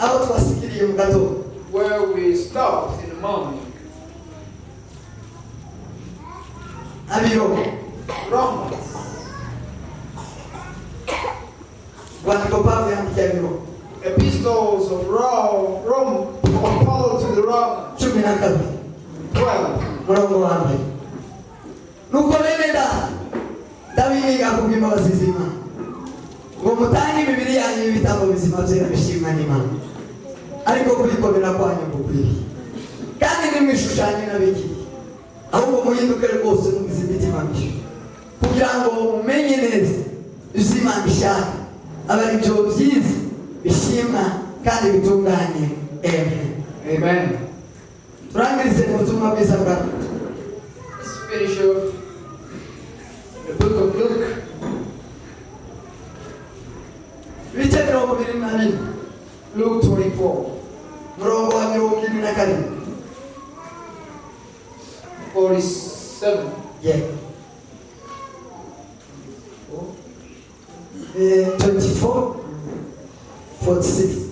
Aho twasigiriye mu gatondo. Where we stopped in the morning. Abiroma. Romans. Rwandiko Pawulo yandikiye Abiroma. Epistles of Rome, of Paul to the Romans, 12. 12. Murongo wa mbere: "Nuko bene data, ndabinginga kubw'imbabazi z'Imana ngo mutange imibiri yanyu y'ibitambo bizima, byera, bishimwa n'Imana, ariko kubikomera kwanyu gukwiriye. Kandi ntimwishushanye n'ab'iki gihe, ahubwo muhinduke rwose mugize imitima mishya, kugira ngo mumenye neza ibyo Imana ishaka, aba ari byo byiza, bishimwa kandi bitunganye." Amen. Amen. Turangirize mu butumwa bwiza bwa Luka. Let's finish up the book of Luke, ibice 24. Luke 24, Murongo wa 47. 47. Yeah. 24 46,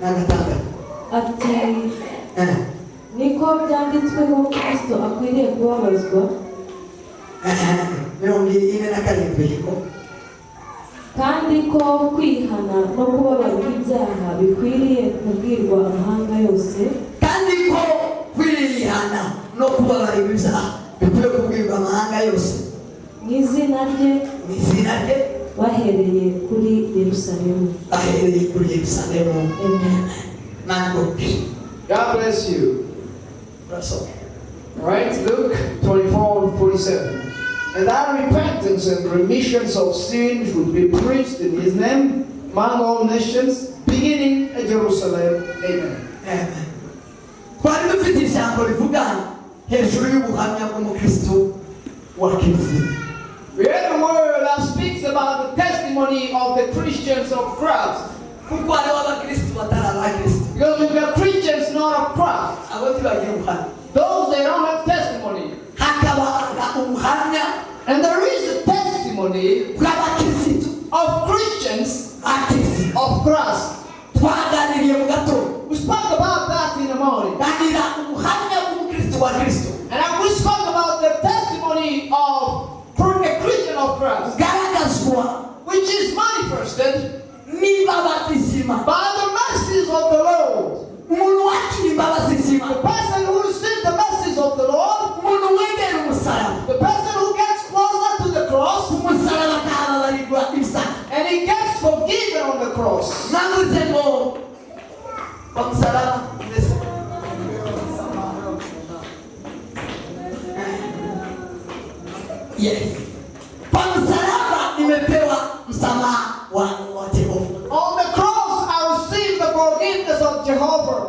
46. Ati: "Niko byanditswe ko Kristo akwiriye kubabazwa 47 ko kandi ko kwihana no kubabarirwa ibyaha bikwiriye kubwirwa amahanga yose." Kandi ko kwihana no kubabarirwa ibyaha bikwiye kubwirwa amahanga yose. Mu izina rye, mu izina rye, bahereye kuri Yerusalemu. Bahereye kuri Yerusalemu. Amen. Mana. God bless you. Urasoma. All right, Luke 24 47. "And that repentance and remissions of sins would be preached in his name among all nations, beginning at Jerusalem. Amen." Amen. Twari dufite ijambo rivuga hejuru y'ubuhamya bw'umukristo wa Kristo. We heard a word that speaks about the testimony of the Christians of Christ. Kuko hariho abakristo batari abakristo. Because we've got Christians not of Christ. Abo ntibagira ubuhamya. Those, they don't have testimony. Hakaba ubuhamya And there is a testimony bw'abakristo of Christians ba Kristo. Of Christ. Twaganiriye mu gatondo. We spoke about that in the morning. Ganira ubuhamya bw'umukristo wa Kristo And we spoke about the testimony of a Christian of Christ, bugaragazwa which is manifested n'imbabazi z'Imana. By the mercies of the Lord. Umuntu wakira imbabazi z'Imana, The person who receives the mercies of the Lord, umuntu wegera umusaraba, the person who gets closer to the cross, umusaraba akahababarirwa ibyaha, and he gets forgiven on the cross. Navuze ngo kwa msalaba mbese. Yes. Kwa msalaba nimepewa msamaha wa Jehova. On the cross, I received the forgiveness of Jehovah.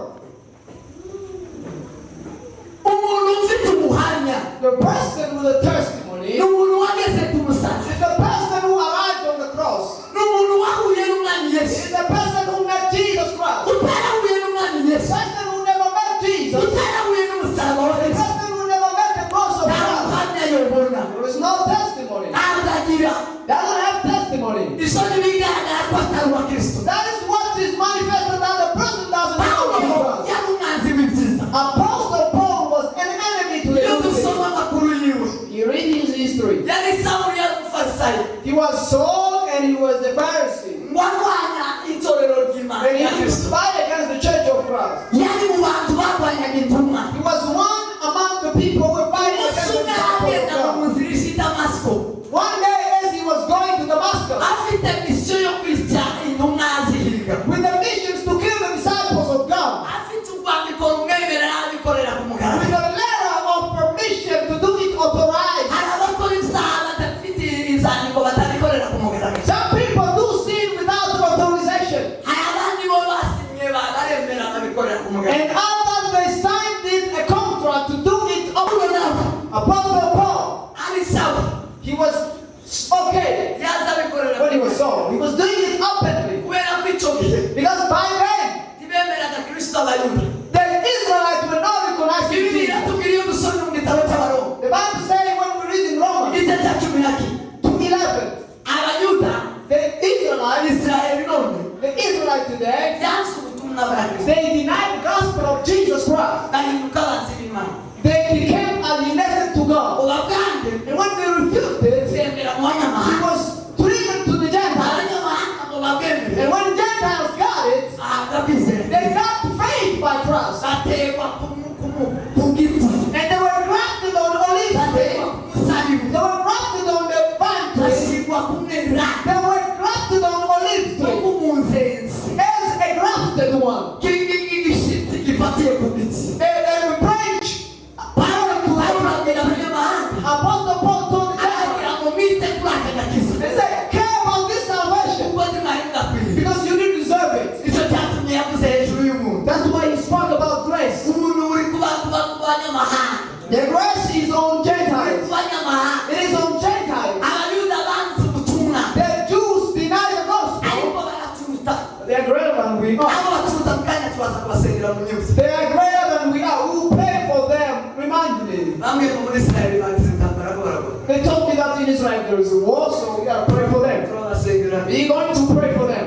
Umuntu ufite ubuhamya The person with a testimony ni umuntu wageze ku musaraba, is the person who arrived on the cross. Ni umuntu wahuye n'Umwami Yesu. Is the person who met Jesus Christ. Utarahuye n'Umwami The Yesu, person who never met Jesus. utarahuye n'umusaraba wa The Yesu, person who never met the cross of nta Christ. buhamya yobona. There is no testimony. Ntabwo agira. Doesn't have testimony. Iso ntibigaragara ko atari uwa Kristo. That is what is manifested, that the person doesn't know Pawulo Jesus. Yari umwanzi w'ibyiza. Apostle Paul was an enemy to the Iyo good thing. dusoma amakuru yiwe, You read his history. Yari Sawuli, yari umufarisayo. He was Saul and he was a Pharisee. Ngo arwanya itorero ry'Imana And he ya used to Kristo. fight against the church of Christ. Yari mu bantu barwanyaga intumwa. He was one among the people who were fighting Umunsi against the umwe disciples aragenda of mu God. nzira ije i Damasiko, One day, as he was going to Damascus, afite misiyo yo kwica intumwa azihiga, with the missions to kill the disciples of God, afite urwandiko rumwemerera abikorera ku with mugaragaro. A letter of permission to do it authorized. Hari abakora ibyaha badafite inzandiko, batabikorera ku mugaragaro. Some people do sin without authorization. Hari abandi bo basinye baremera babikorera ku mugaragaro. And others, they signed it a contract to do it Pawulo openly. Nawe Apostle Paul, ari sawa, he was okay yaza abikorera when he was Saul. He was doing it openly. Kubera ko icyo gihe Because by then, ntibemeraga Kristo Abayuda. The Israelites were not recognizing Bibiliya Jesus. Iratubwira iyo dusomye mu gitabo cy'Abaroma, The Bible says when we read in Romans igice cya 11, 2:11, Abayuda, the Israelites, Israel ku mwerani They were grafted on olive no tree ku munzenzi as a grafted one. Igishyitsi gifatiye ku giti. A branch. Pawulo Pawulo abwira abanyamahanga Apostle Paul told the arababwira ngo mwite kuri aka gakiza He said, care about this salvation kuko ntimwari mugakwiye. because you didn't deserve it. Nicyo cyatumye yavuze hejuru y'umuntu. That's why he spoke about grace. Ubuntu buri kuba ku banyamahanga. The grace is on Buri Gentiles. ku banyamahanga. It is on Gentiles. Abayuda banze ubutumwa The Jews deny the gospel. ariko baraturuta. They are greater than we are. Abo baturuta mu kanya turaza kubasengera mu nyuzi. They are greater than we are. We will pray for them. Remind me. Bamwe mu muri Israel bagize intambara ko baragwa. They told me that in Israel there is a war, so we gotta pray for them. Turabasengera. We're going to pray for them.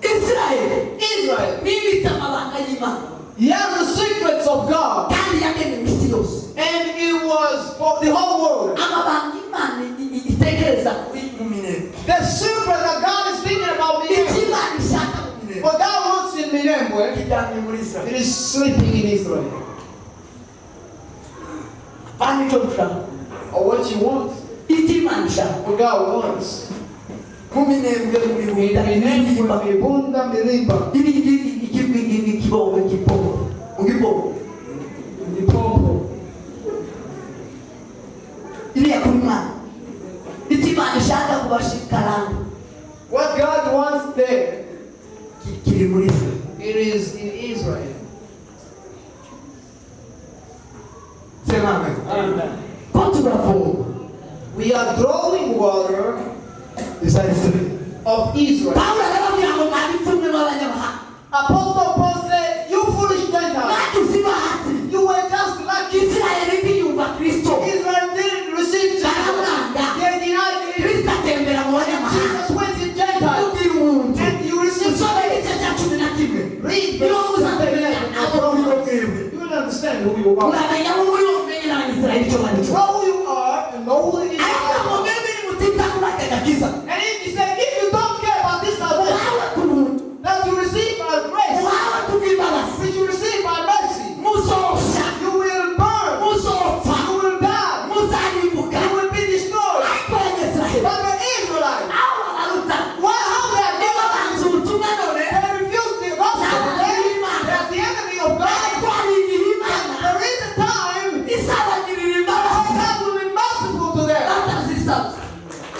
Israel Israel, nibitse amabanga y'Imana he has the secrets of God, kandi yagenewe isi yose. and it was for the whole world. Amabanga Imana itekereza kuri mu Minembwe. The secret that God is thinking about Icyo Minembwe, Imana ishaka mu Minembwe what God wants in Minembwe, kiryamye muri Israel. it is sleeping in Israel. Apana icyo dushaka. Or what you want, Icyo Imana ishaka what God wants. mu Minembwe mu In Bihunda Minembwe, Mirimba. Mibunda, Mirimba, Ikibongo Igipongo mu Gipongo Limpopo. iriya kuri Imana. Icyo Imana ishaka kubashikaranga What God wants there, kiri muri Israel. it is in Israel. Sema amen. Ko turavoma We are drawing water iza Israel. of Israel. Pawulo arababwira ngo mwa bipfu mwe b'abanyamahanga Apostle Paul said, you foolish Gentiles, mwagize ibahati. you were just lucky. Israel ntiyumva Kristo. Israel didn't receive Jesus. Baramwanga. They denied him. Kristo atembera mu banyamahanga. Jesus went in Gentiles. Ubwira ubuntu. And you received Usome igice cya 11. Read Niho verse muzamenya abo muri bo mwebwe. 11. You will understand who you are. Muramenya abo muri bo mumenye n'Abanyisirayeli icyo bari cyo. Know who you are and know who the Ariko Israelites ngo are. mwebwe nimutita kuri aka gakiza And if you say, if you don't care about this salvation muhawe ku buntu, that you receive by grace, muhawe ku bw'imbabazi, which you receive by mercy, muzosha, you will burn, muzopfa, you will die, muzarimbuka. you will be destroyed. Ariko Abanyisirayeli But the Israelites, aho babaruta why how they are nibo never banze ubutumwa none. they refuse the gospel. They are the enemy of God. Ariko hari igihe Imana There is a time izabagirira imbabazi God will be merciful to them batazisabye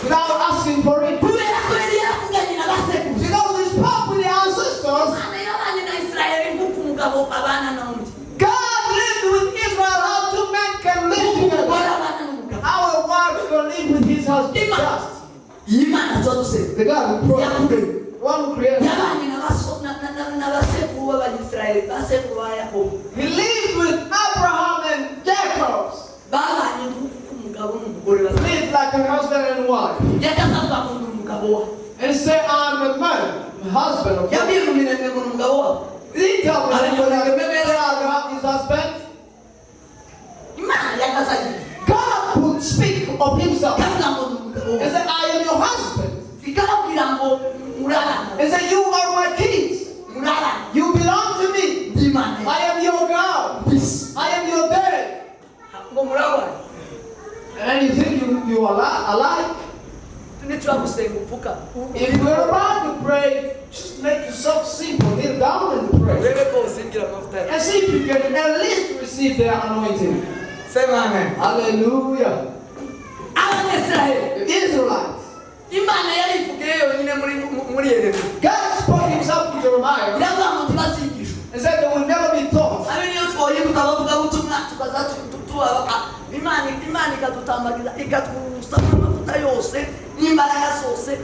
without asking for it. kubera ko yari yaravuganye na basekuruza. Because he spoke with the ancestors. Imana yabanye na Isirayeli nk'uko umugabo abana n'undi, God lived with Israel how two men can live nk'uko together. umugore abana n'umugabo. How a wife can live with his husband. Just Iyi Mana tuba dusenga the God who brought yakuremye one who created. yabanye na na basekuru b'Abanyisirayeli, basekuru ba Yakobo. He lived with Abraham and Jacob. Babanye nk'uko umugabo n'umugore bazaba. Lived like a husband and wife. Yakazavuga ngo ni umugabo wa And say, I'm a man, I'm a husband of God. yabwiye mu Minembwe ngo ni umugabo wa Did he tell me that his husband? Imana yakazagira God could speak of himself ikavuga ngo ni umugabo wa and say, I am your husband. ikababwira ngo murabana And say, you are my kids. murabana You belong to me. ndi Imana I am your God. mbisi I am your dad. ngo murabana. And then you think you are alike. Nituba gusenga upfuka If you are about to pray, just make yourself simple. Kneel down and pray. urebe ko usingira amavuta yawe. And see if you can at least receive their anointing. Sema amen. Hallelujah. Abanyisirayeli The Israelites. Imana yarivugiye yonyine muri Yeremiya. God spoke himself to Jeremiah Iravuga ngo ntibazigishwe and said they will never be taught. abe niyo twohinduka abavugabutumwa tukaza tuba Imana ikadutambagiza ikatwusamo amavuta yose n'imbaraga zose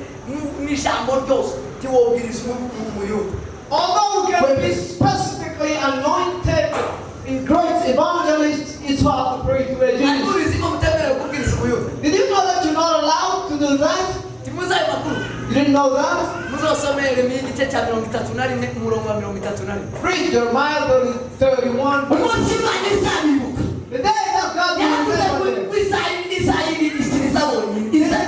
n'ijambo ryose ntiwobwiriza umuyuda. Although we can be specifically anointed in great evangelists, it's hard to pray to a Ariko Jew. ubizi ko mutemerewe kubwiriza umuyuda? Did you know that you're not allowed to do that? Ntimuzi ayo makuru? You didn't know that? Muzosome Yeremiya igice cya 31 umurongo wa 31. Read Jeremiah 31. Umunsi Imana izabibuka The day that God will yaravuze ngo remember them, izayibigishiriza bonyine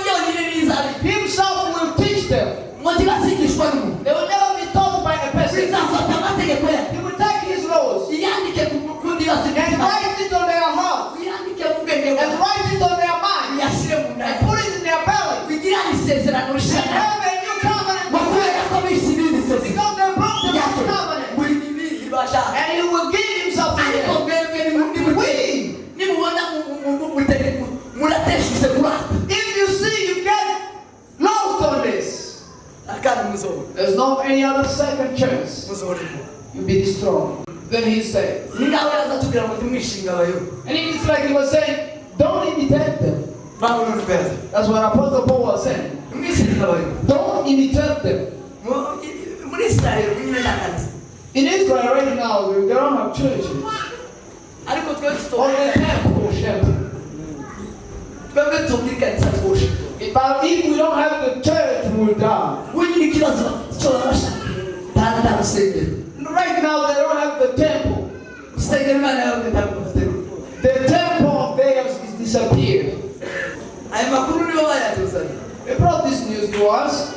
yonyine n'izabigisha Himself will teach them. ngo ntibazigishwa n'umuntu. They will never be taught by a person. Bizafata amategeko yayo He will take His laws iyandike ku ndiba and z'imitima write it on their heart uyandike mu bwenge and bwawe write it on their mind uyashyire mu nda and put it Isezerano They rishya have a new covenant ngo with kubera Christ. ko bishe irindi sezerano Because they broke the old covenant. buri mibiri ibashaka And he will give himself to ariko them. mwebwe nimubona murateshutse kurata If you see you get lost on this, akandi muzobona there's no any other second chance. muzorimbuka. You'll be destroyed. Then he said, Ni nawe azatubwira ngo ntimwishinge abayobe. And it's like he was saying, don't imitate them. Pawulo ni beza. That's what Apostle Paul was saying. Ntimwishinge abayobe. Don't imitate them. Muri Israel nyine nta kanisa. In Israel right now, they don't have churches. Ariko twebwe Only tutobwira temple shepherd. twebwe tubwira ikanisa twoshe. But if we don't have the church, we will die. Wenyine ikibazo bafite icyo baba bashaka nta rusengero. Right now, they don't have the temple. Rusengero Imana yawe ntabwo bafite. The temple of theirs is disappeared. Aya makuru nibo bayatuzaniye. They brought this news to us.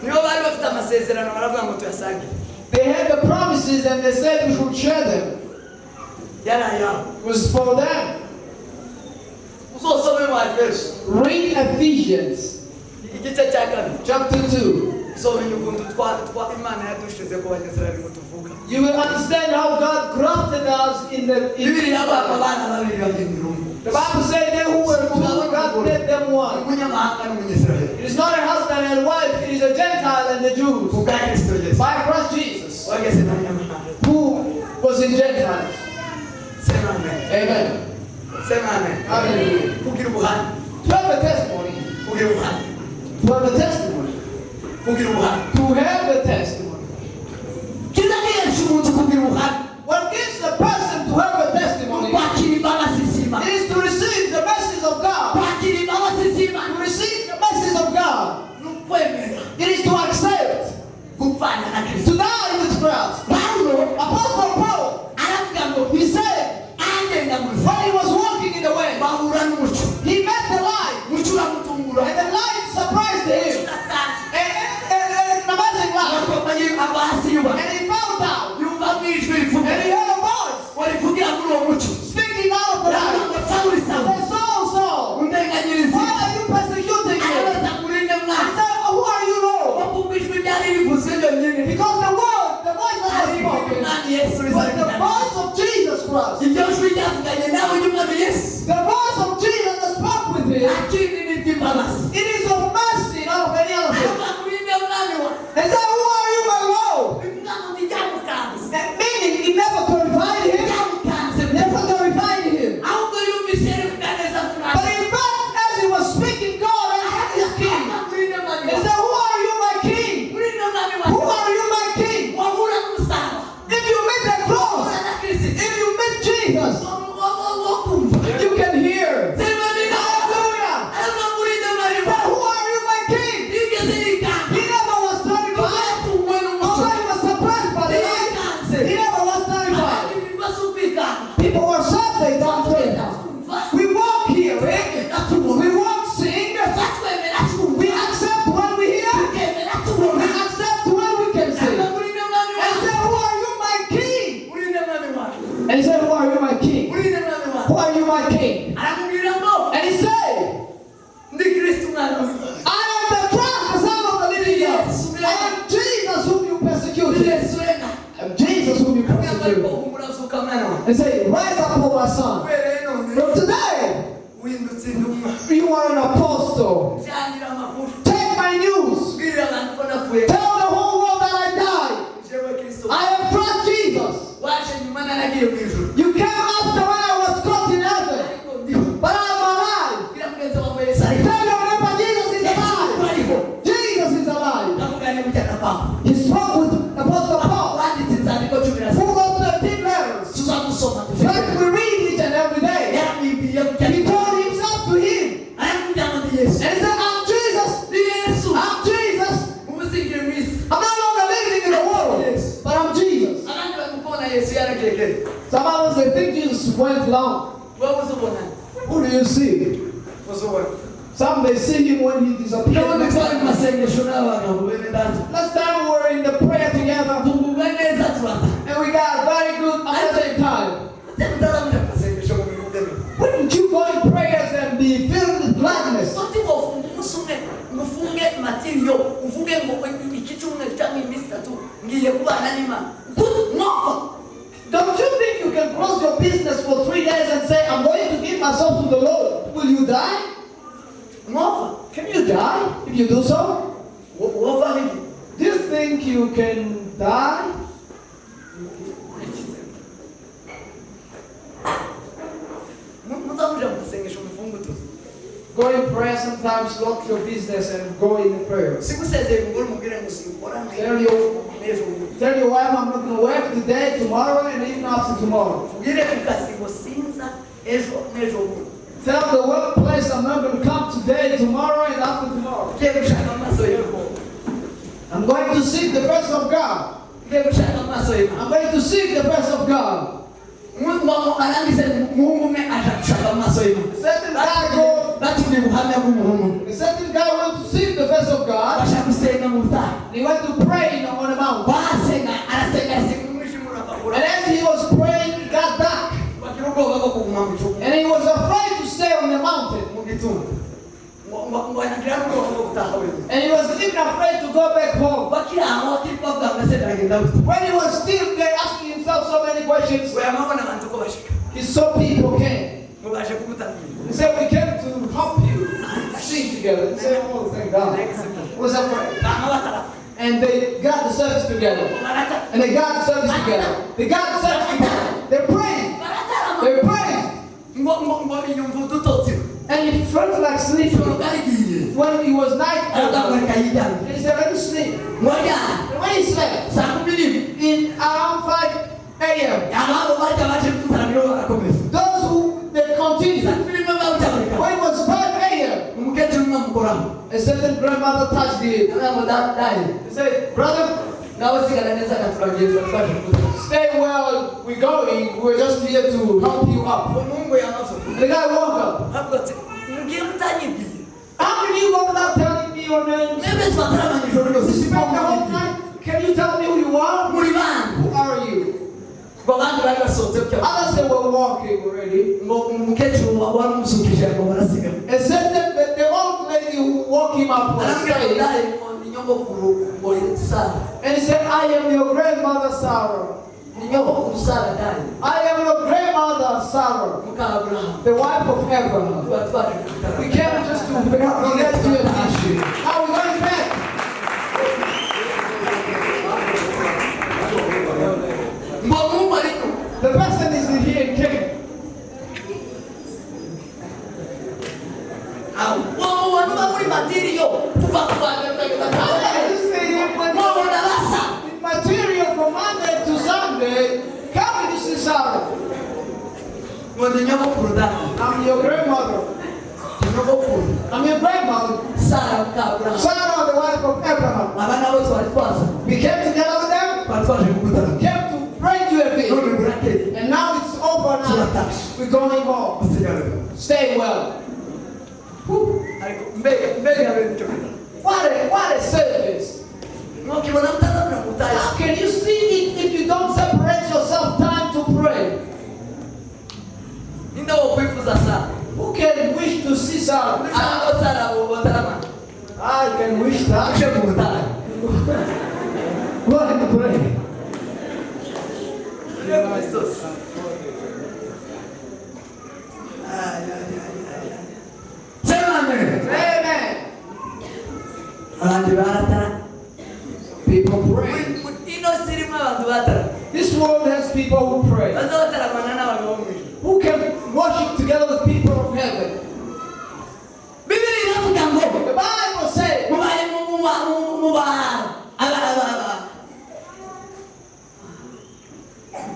Nibo bari bafite amasezerano baravuga ngo tuyasangire. They had the promises and they said we should share them. Yari ayabo. It was for them. Uzosome mu Efeso Read Ephesians igice cya kabiri chapter 2. uzomenya ukuntu twa twa Imana yadushize ku Banyisirayeli ngo tuvuga. You will understand how God grafted us in the. In Bibiliya yabaga abana babiri bahindura umwe. the Bible said they who were two, God made them one. Umunyamahanga n'Umunyisirayeli. It is not a husband and wife, it is a Gentile and the Jews. Ku bwa Kristo Yesu. By Christ Jesus, Wageze n'abanyamahanga. who was in Gentiles. Sema amen. Amen. Sema amen. Hallelujah. Kugira ubuhamya. To have a testimony, Kugira ubuhamya. to have a testimony, Kugira ubuhamya. to have a testimony. Kiza gihesha umuntu kugira ubuhamya. What gives the person to have a testimony Kwakira imbabazi z'Imana. is to receive the message of God. Kwakira imbabazi z'Imana. To receive the message of God. Ni ukwemera It is to accept gupfana na Kristo. to die with Christ. Pawulo Apostle Paul, aravuga ngo he said, agenda mu nzira when he was walking in the way, bahura n'umucyo. he met the light, Umucyo uramutungura. and the light surprised him. Udasanzwe. And an amazing light. Abakompanyi ava hasi yubaka. And he fell down, Yumva mu ijwi rivuga. and he heard a voice Ngo rivugira muri uwo mucyo. speaking out of the Aravuga light. ngo Sawuli, Sawuli, Say, Saul, Saul, undenganyiriza. why are you persecuting me? Arabaza ngo uri nde He mwana? said, who are you, Lord? Ngo kuko ijwi ryari rivuze ryonyine. Because the word, the voice that was Ari spoken, Umwami Yesu was the voice of Jesus Christ. Iryo jwi ryavuganye nawe ry'Umwami Yesu. The voice of Jesus that spoke with him, Akindi ni iry'imbabazi. it is of mercy, not of any other thing. Aravuga ngo uri nde mwami wa? He said, who are you, my Lord? Bivuga ngo ntiryamukanze. And meaning, it never terrified him, Ntiryamukanze. never terrified him. Ahubwo yumvise rivuga neza But turane. in fact, as he was speaking, God and his king, Aravuga ngo uri nde mwami he wa? said, who are you, my king? Uri nde mwami wa? Who are you, my king? Wahura n'umusaraba. If you meet the cross, Wahura na Kristo. if you meet Jesus, Wo kumva. you can hear. Sema amina. Hallelujah. Aravuga ngo uri nde mwami He wa? said, who are you, my king? Yigeze yikanga. He never was terrified. Yatunguwe n'umucyo. Although he was surprised by the light, Yikanze. he never was terrified. Abandi ibibazo kwikanga. People were sad, they don't terrified. We walk here, eh? We walk sing. Twemera twumva. We accept when we hear. Tukemera We tubona. accept when we can see. Aravuga ngo uri nde mwami wa? And say, who are you, my king? Uri nde mwami wa? And he said, who are you, my king? Uri nde mwami wa? Who are you, my king? Aramubwira ngo And he said, ndi Kristo umwana w'Imana. I am the Christ, the Son of the living God. I am Jesus whom you Ndi persecuted. Yesu rena. I am Jesus whom you Aramubwira ngo ariko persecuted. humura zuka mwana wa. And say, rise up, O my son. Uhereye none From today, wihindutse intumwa. you are an apostle. Janira amakuru. Take my news. Bwirira abantu ko napfuye. Tell the whole world that I died. Jewe Kristo. I am Christ Jesus. Waje nyuma naragiye mu ijuru. You came after when I was caught in heaven, Ariko ndiho. but I am alive. Bwira mugenzi wawe Yesu ariho. Tell your neighbor Jesus is Yesu alive. ariho. Jesus is alive. Navuganye gutya na Pawulo. He spoke with Apostle Paul, Wanditse inzandiko cumi na who zine. wrote 13 letters Tuzamusoma that dufite. we read each and every day. Yaramwibwiye gutya. He told himself to him Aramubwira ngo ndi Yesu. and he said, I'm Jesus. Ndi Yesu. I'm Jesus. Ubu singiye mu isi. I'm no longer living in the world, but I'm Jesus. Abandi bari kubona Yesu yaragiye kera. Some others, they think Jesus went long. Wowe uzubona. Who do you see? Uzubona. Some they see him when he N'ubundi disappeared. twari mu masengesho n'abagabo bene data. Last time we were in the prayer together Tugubwa neza turata. and we got a very good amazing time. Ute mutazamuja mu masengesho ngo bivuge bino. Wouldn't you go in prayers and be filled with gladness? Uti wofunga umunsi umwe. matériaux uvuge ngo iki cyumweru cyangwa iminsi 3 ngiye kubana n'Imana mwopfa? Don't you think you can close your business for 3 days and say, "I'm going to give myself to the Lord"? Will you die? Mwopfa? Can you die if you do so? Wopfa biki? Do you think you can die? Muzamuja mu masengesho mufungutuze. Go in prayer sometimes, lock your business and go in prayer. Sigusezeye umugore umubwire ngo sinkora Tell your, n'ejo bundi. tell your wife, "I'm not going to work today, tomorrow, and even after tomorrow." Ubwire ku kazi ngo sinza ejo n'ejo bundi. Tell the workplace, "I'm not going to come today, tomorrow, and after tomorrow." Ugiye gushaka amaso y'Imana. I'm going to seek the face of God. Ugiye gushaka amaso y'Imana. I'm going to seek the face of God. Arangize umuhungu umwe aja gushaka amaso y'Imana. A certain guy go, Batubwiye ubuhamya bw'umuhungu. A certain guy went to seek the face of God. Abasha gusenga mu butayu. And he went to pray on the mountain. Basenga arasenga arasenga umwijima urababura. And as he was praying, it got dark. Bagira ubwoba bwo kuguma mu gicuku. And he was afraid to stay on the mountain. Mu gitumba ngo ngo ngo anagira n'ubwoba bwo gutaha wenyine. And he was even afraid to go back home. Bakiri aho bakiri bavuga ngo ese biragenda gute? When he was still there asking himself so many questions, Ngo yamabona abantu ko bashika. He saw people came. Ngo baje kumutamira. He said, "We came to help you sing together." He said, "Oh, thank God." He was afraid. Bama batara. And they got the service together. Ngo barata. And they got the service together. They got the service together. They prayed. Baratarama. They prayed. Ngo ngo ngo yumva udutotsi. And he felt like sleeping. Ijoro bwarigiye. When it was night, Aravuga ngo reka yiryamye. he said, "Let me sleep." Ngo aryame. And when he slept, saa 11, in around 5 a.m., ababo barya baje kumutaramira barakomeza. Those who they continued. Saa 11 babutaboneka. When it was 5 a.m., umukecuru umwe amukoraho. A certain grandmother touched him. Aravuga ngo daye. He said, "Brother, nawe sigara neza katuragiye tuba twaje kugutara. Stay well. We're going. We're just here to help you up." Umuhungu yamaze. The guy woke up. Avuga ati mugiye mutanyibwiye? "How can you go without telling me your name? Mwebwe twataramanye ijoro ryose. You spent the whole night. Can you tell me who you are? Muri bande?" Who are you?" Ngo abandi bari basohotse gutya. Others, they were walking already. Ngo umukecuru wari umusukije ngo barasiga. A certain the old lady who woke him up was Arambwira ngo saying, daye ngo ni nyogokuru ngo ni Sara. And he said, "I am your grandmother Sarah. Ni nyogokuru Sara daye. I am your grandmother Sarah, Muka Aburahamu. the wife of Abraham. Tuba twaje kugutara." We came just to relate to your issue. Now we're going back." Ngo umuhungu ari inyuma. The person is in here and came. Aho uwo mubona uba muri matériaux kuva ku wa mbere ukageza ku wa I mbere. just see him when Mubona basa. with material from Monday to Sunday. Come and you see Sarah. Ngo ni nyogokuru daye. I'm your grandmother. Ni nyogokuru I'm your grandmother. Sara muka Aburahamu. Sarah, the wife of Abraham. Aba nabo twari twaza. We came together with them, Twari twaje kugutara. Came to bring you a bit. None burakeye. And now it's over now. Turatashe. We're going home. Usigare. Stay well. Ariko mbega mbega bene icyo bita. What a service. Mwokibona mutazamura mutayo. How can you see it if you don't separate yourself time to pray? Ninde wo kwifuza Sara? Who can wish to see Sarah? Ushaka ko Sara botarama? I can wish that. Uje mu butayu. Go ahead and pray. Uje mu misozi. Ay, ay, ay, ay, ay. Sema amen. Amen. Abandi baratara. People pray. Ino si irimo abantu batara. This world has people who pray, Baza bataramana n'abantu bo mu ijuru. who can worship together with people of heaven. Bibiri iravuga ngo The Bible says, mubaye mu mu mu mu ba aba aba aba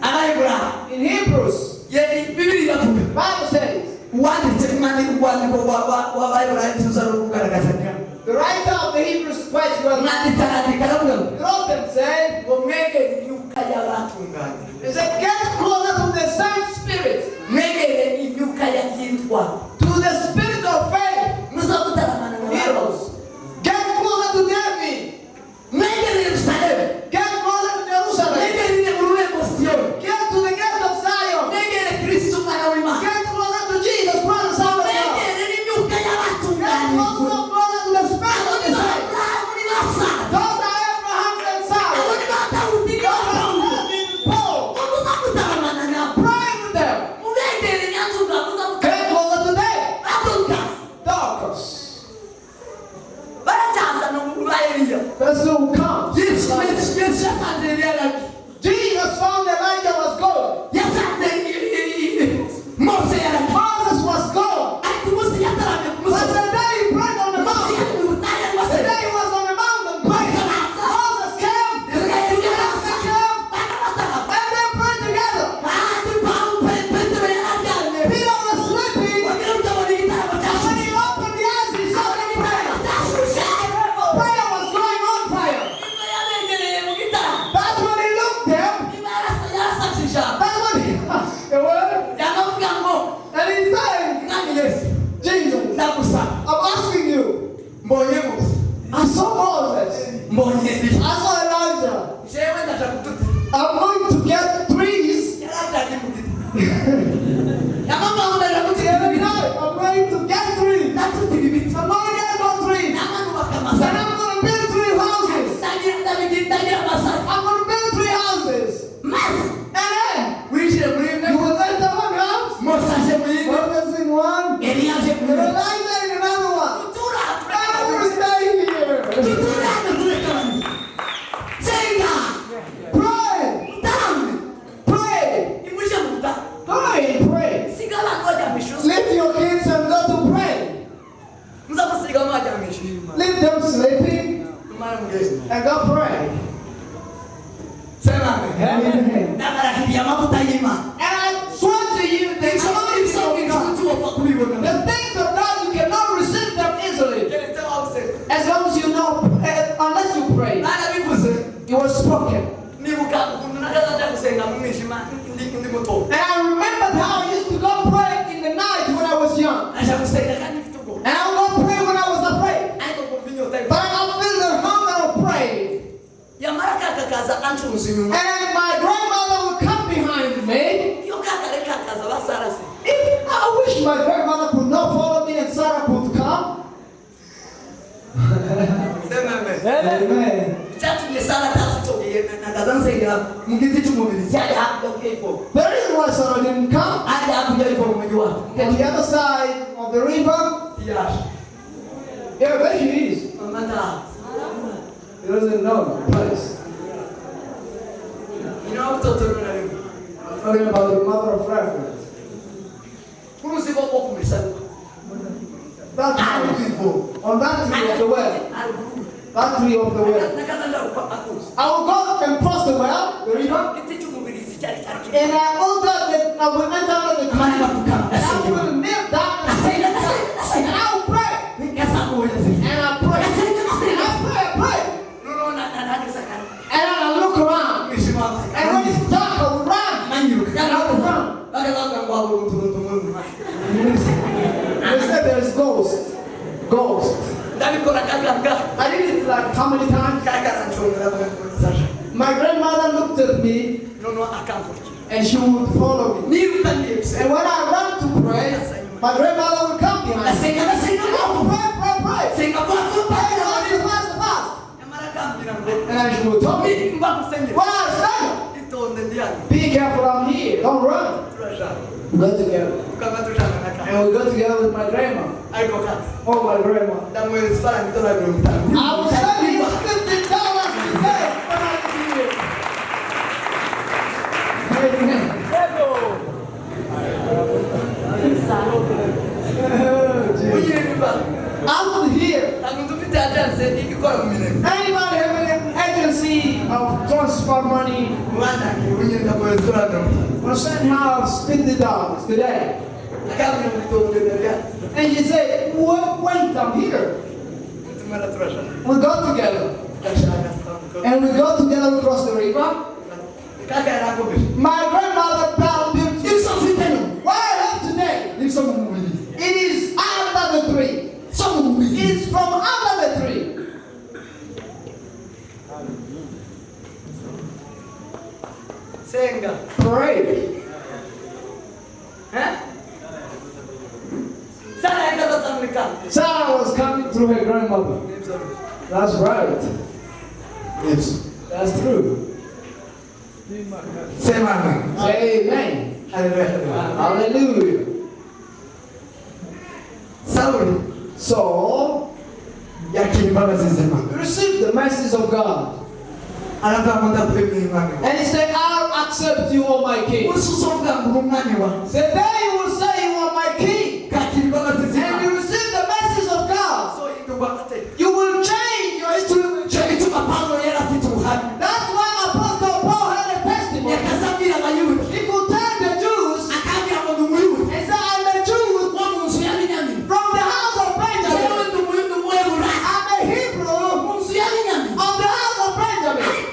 Abaheburayo. In Hebrews, Ye Bibiri iravuga. The Bible says, Uwanditse umwandiko urwandiko rw'Abaheburayo tuza no kugaragaza ngira. The writer of the Hebrews quite well Umwanditsi arandika aravuga ngo wrote and said, ngo mwegere imyuka y'abatunganye. He said, "Get closer to the same spirit, Mwegere imyuka y'abyitwa. To the spirit of faith." Muza gutaramana na Heroes. Get closer to David. Mwegere Yerusalemu. Get closer to Jerusalem. Mwegere ururembo Siyoni. Get to the gate of Zion. Mwegere Kristo umwana w'Imana. Get closer to Jesus Christ, the Son of God. Mwegere n'imyuka Get y'abatunganye. closer, closer to the spirit of the saints. Aburahamu ni That's who comes. Yesu Yesu Yesu yasanze Eliya yaragiye. Jesus found Elijah was gone. Yasanze Mose yaragiye. Moses was gone. Ariko umunsi yataramye ku But musozi, the day he prayed on the umunsi mountain, yari mu butayu arimo the asenga. day he was on the mountain praying, Moses came, Eliya araza, Elijah came, bana batarama. and they prayed together. Ahandi Pawulo Petero yararyamye. Peter was sleeping. Wagira ngo abona igitaramo When cyashyushye. he opened the eyes, he saw Abona the igitaramo prayer. cyashyushye. Prayer was going on fire. Nibwo yabegereye mu gitaramo. That's when he looked them. Niba yarasabye ijambo. That's when he the word. Yamavuga ngo, And he said, Mwami Yesu, Jesus, ndagusaba. I'm asking you. Mbonye Mose, I saw Moses. mbonye Eliya. I saw Elijah. Jewe ndaja kuduti. I'm going to get trees. Yarajyanye mu giti. Yamavuga ngo ndaja gutira Every ibiti. night, I'm going to get trees. Ndatutira ibiti. I'm going to get more trees. Namanubaka And amasaka. I'm going to build three houses. Ndagira ndabigira ndagira amasaka. I'm going to build three houses. Maze And then winjire muri imwe. you will enter one house, Mose aje mu yindi. Moses in one, Eliya aje mu and yindi. Elijah in another one. Dutura And I will stay here. Duture hano tureke abantu. Senga. Pray, Mutambe. pray, Nimuje mu butayu. go and pray. Siga abantu baryamishije. Leave your kids and go to pray. Muzamusiga baryamishije. Leave them sleeping Tumara mugeze. and go pray. Sema amen. Amen. Ndabarahiriye amavuta y'Imana. And I swear to you, the anointing of God, Inshuti wapfa kubibona. the things of God, you cannot receive them easily. Keretse waba usenga. As long as you know, unless you pray. Barabivuze. It was spoken. Nibuka ukuntu nakaza njya gusenga mu mwijima ndi ndi muto. And I remembered how I used to go pray in the night when I was young. Naja gusenga kandi mfite ubwoba. And I would go pray when I was afraid. Ariko kumva inyota But I feel the hunger of praying. Yamara kaka kaza ancuza inyuma. And then my grandmother would come behind me. Iyo kakare kakaza basarase. If I wish my grandmother could not follow me and Sarah could come. Sema amen. Amen. Icyatumye Sara ataza icyo gihe nakaza nsengera mu giti cy'umubiri cyari hakurya y'ifo. The reason why Sarah didn't come, Hari hakurya y'ifo mu mujyi wacu. on the other side of the river, Yaje. yeah, there she is. Mama ndaha. He doesn't know the place. Nyina wa mtoto na rimwe. I'm talking about the mother of reference. Uruzi rwo ku misago. That tree, on that tree of the well, Haruguru. that tree of the well. Nakaza ndaruka akuzi. I will go and cross the well, the river, Igiti cy'umubiri cyari cyari kiri. and I ordered that I will enter under the tree, Amara bapfukama and I ndasenga. will kneel down and Ndasenga ndasenga ndasenga. I will pray, Ngasamuye. and I pray, Ndasenga and ndasenga. I pray, I pray, Noneho nageze akantu. and then I look around, Umwijima wabaye. and when it's dark, I will run. Manyiruka. And I will run. Bakazavuga ngo wabura utuntu tumwe. They said there's ghosts, ghosts. Ndabikora kaganga. I did it like how many times? Kakaranshonga ndavuga ngo nzaje. My grandmother looked at me Noneho akankurikira. and she would follow me. Niruka ngiye gusenga. And when I run to pray, my grandmother would come behind me. Ndasenga ndasenga. I would pray, pray, pray. Senga vuba vuba. Pray fast, fast, fast. Nyamara akambwira ngo And then she would tell me, nimba gusengera. when I stand, Itonde ndi hano. be careful, I'm here. Don't run. Turajana. We go together. Tukaba tujana na kaka. And we go together with my grandma. Ariko kaka. Oh, my grandma. Ndamwohereza ifaranga idolari 50. I will send you $50 today when I get here. Amen. Unyire niba. I would hear. Ntabwo nzi ufite agence ikora mu minembwe. Anybody have an agency of transfer money? Mwana unyire ndamwohereza idolari 50. We'll send her $50 today. Akambwira ngo itonde ndari hano. And she said, wait, I'm here. Tumara turajana. We go together. Ndashaka twambuka. And we go together across the river. Kaka yarakomeje. My grandmother found beauty. Ibyo mfite no. What I have today, Nibyo mu mubiri. it is under the tree. So mu mubiri. It is from under the tree. Senga. Pray. Eh? Sara yakaza zamurika. Sarah was coming through her grandmother. That's right. Nibyo. That's true. Sema amen. Say amen. Hallelujah. Hallelujah. Sawuli So, yakira imbabazi z'Imana. receive the the mercies of God. Aravuga ngo ndakwemeye mwami wawe. And he said, "I'll accept you, O my king." Umunsi uzovuga ngo uri umwami wawe, The day you will say you are my king, ukakira imbabazi and z'Imana, you receive the mercies of God, uzohindurwa amateka. you will change, your history will Icyo change. gituma Pawulo yari afite ubuhamya. That's why Apostle Paul had a testimony. Yakaza abwira Abayuda, He could tell the Jews akabwira ngo ndi Umuyuda and say, "I'm a Jew wo mu nzu ya Benyamini. from the house of Benjamin. Jewe ndi Umuyuda w'Uweburayi I'm a Hebrew mu nzu ya Benyamini. of the house of Benjamin.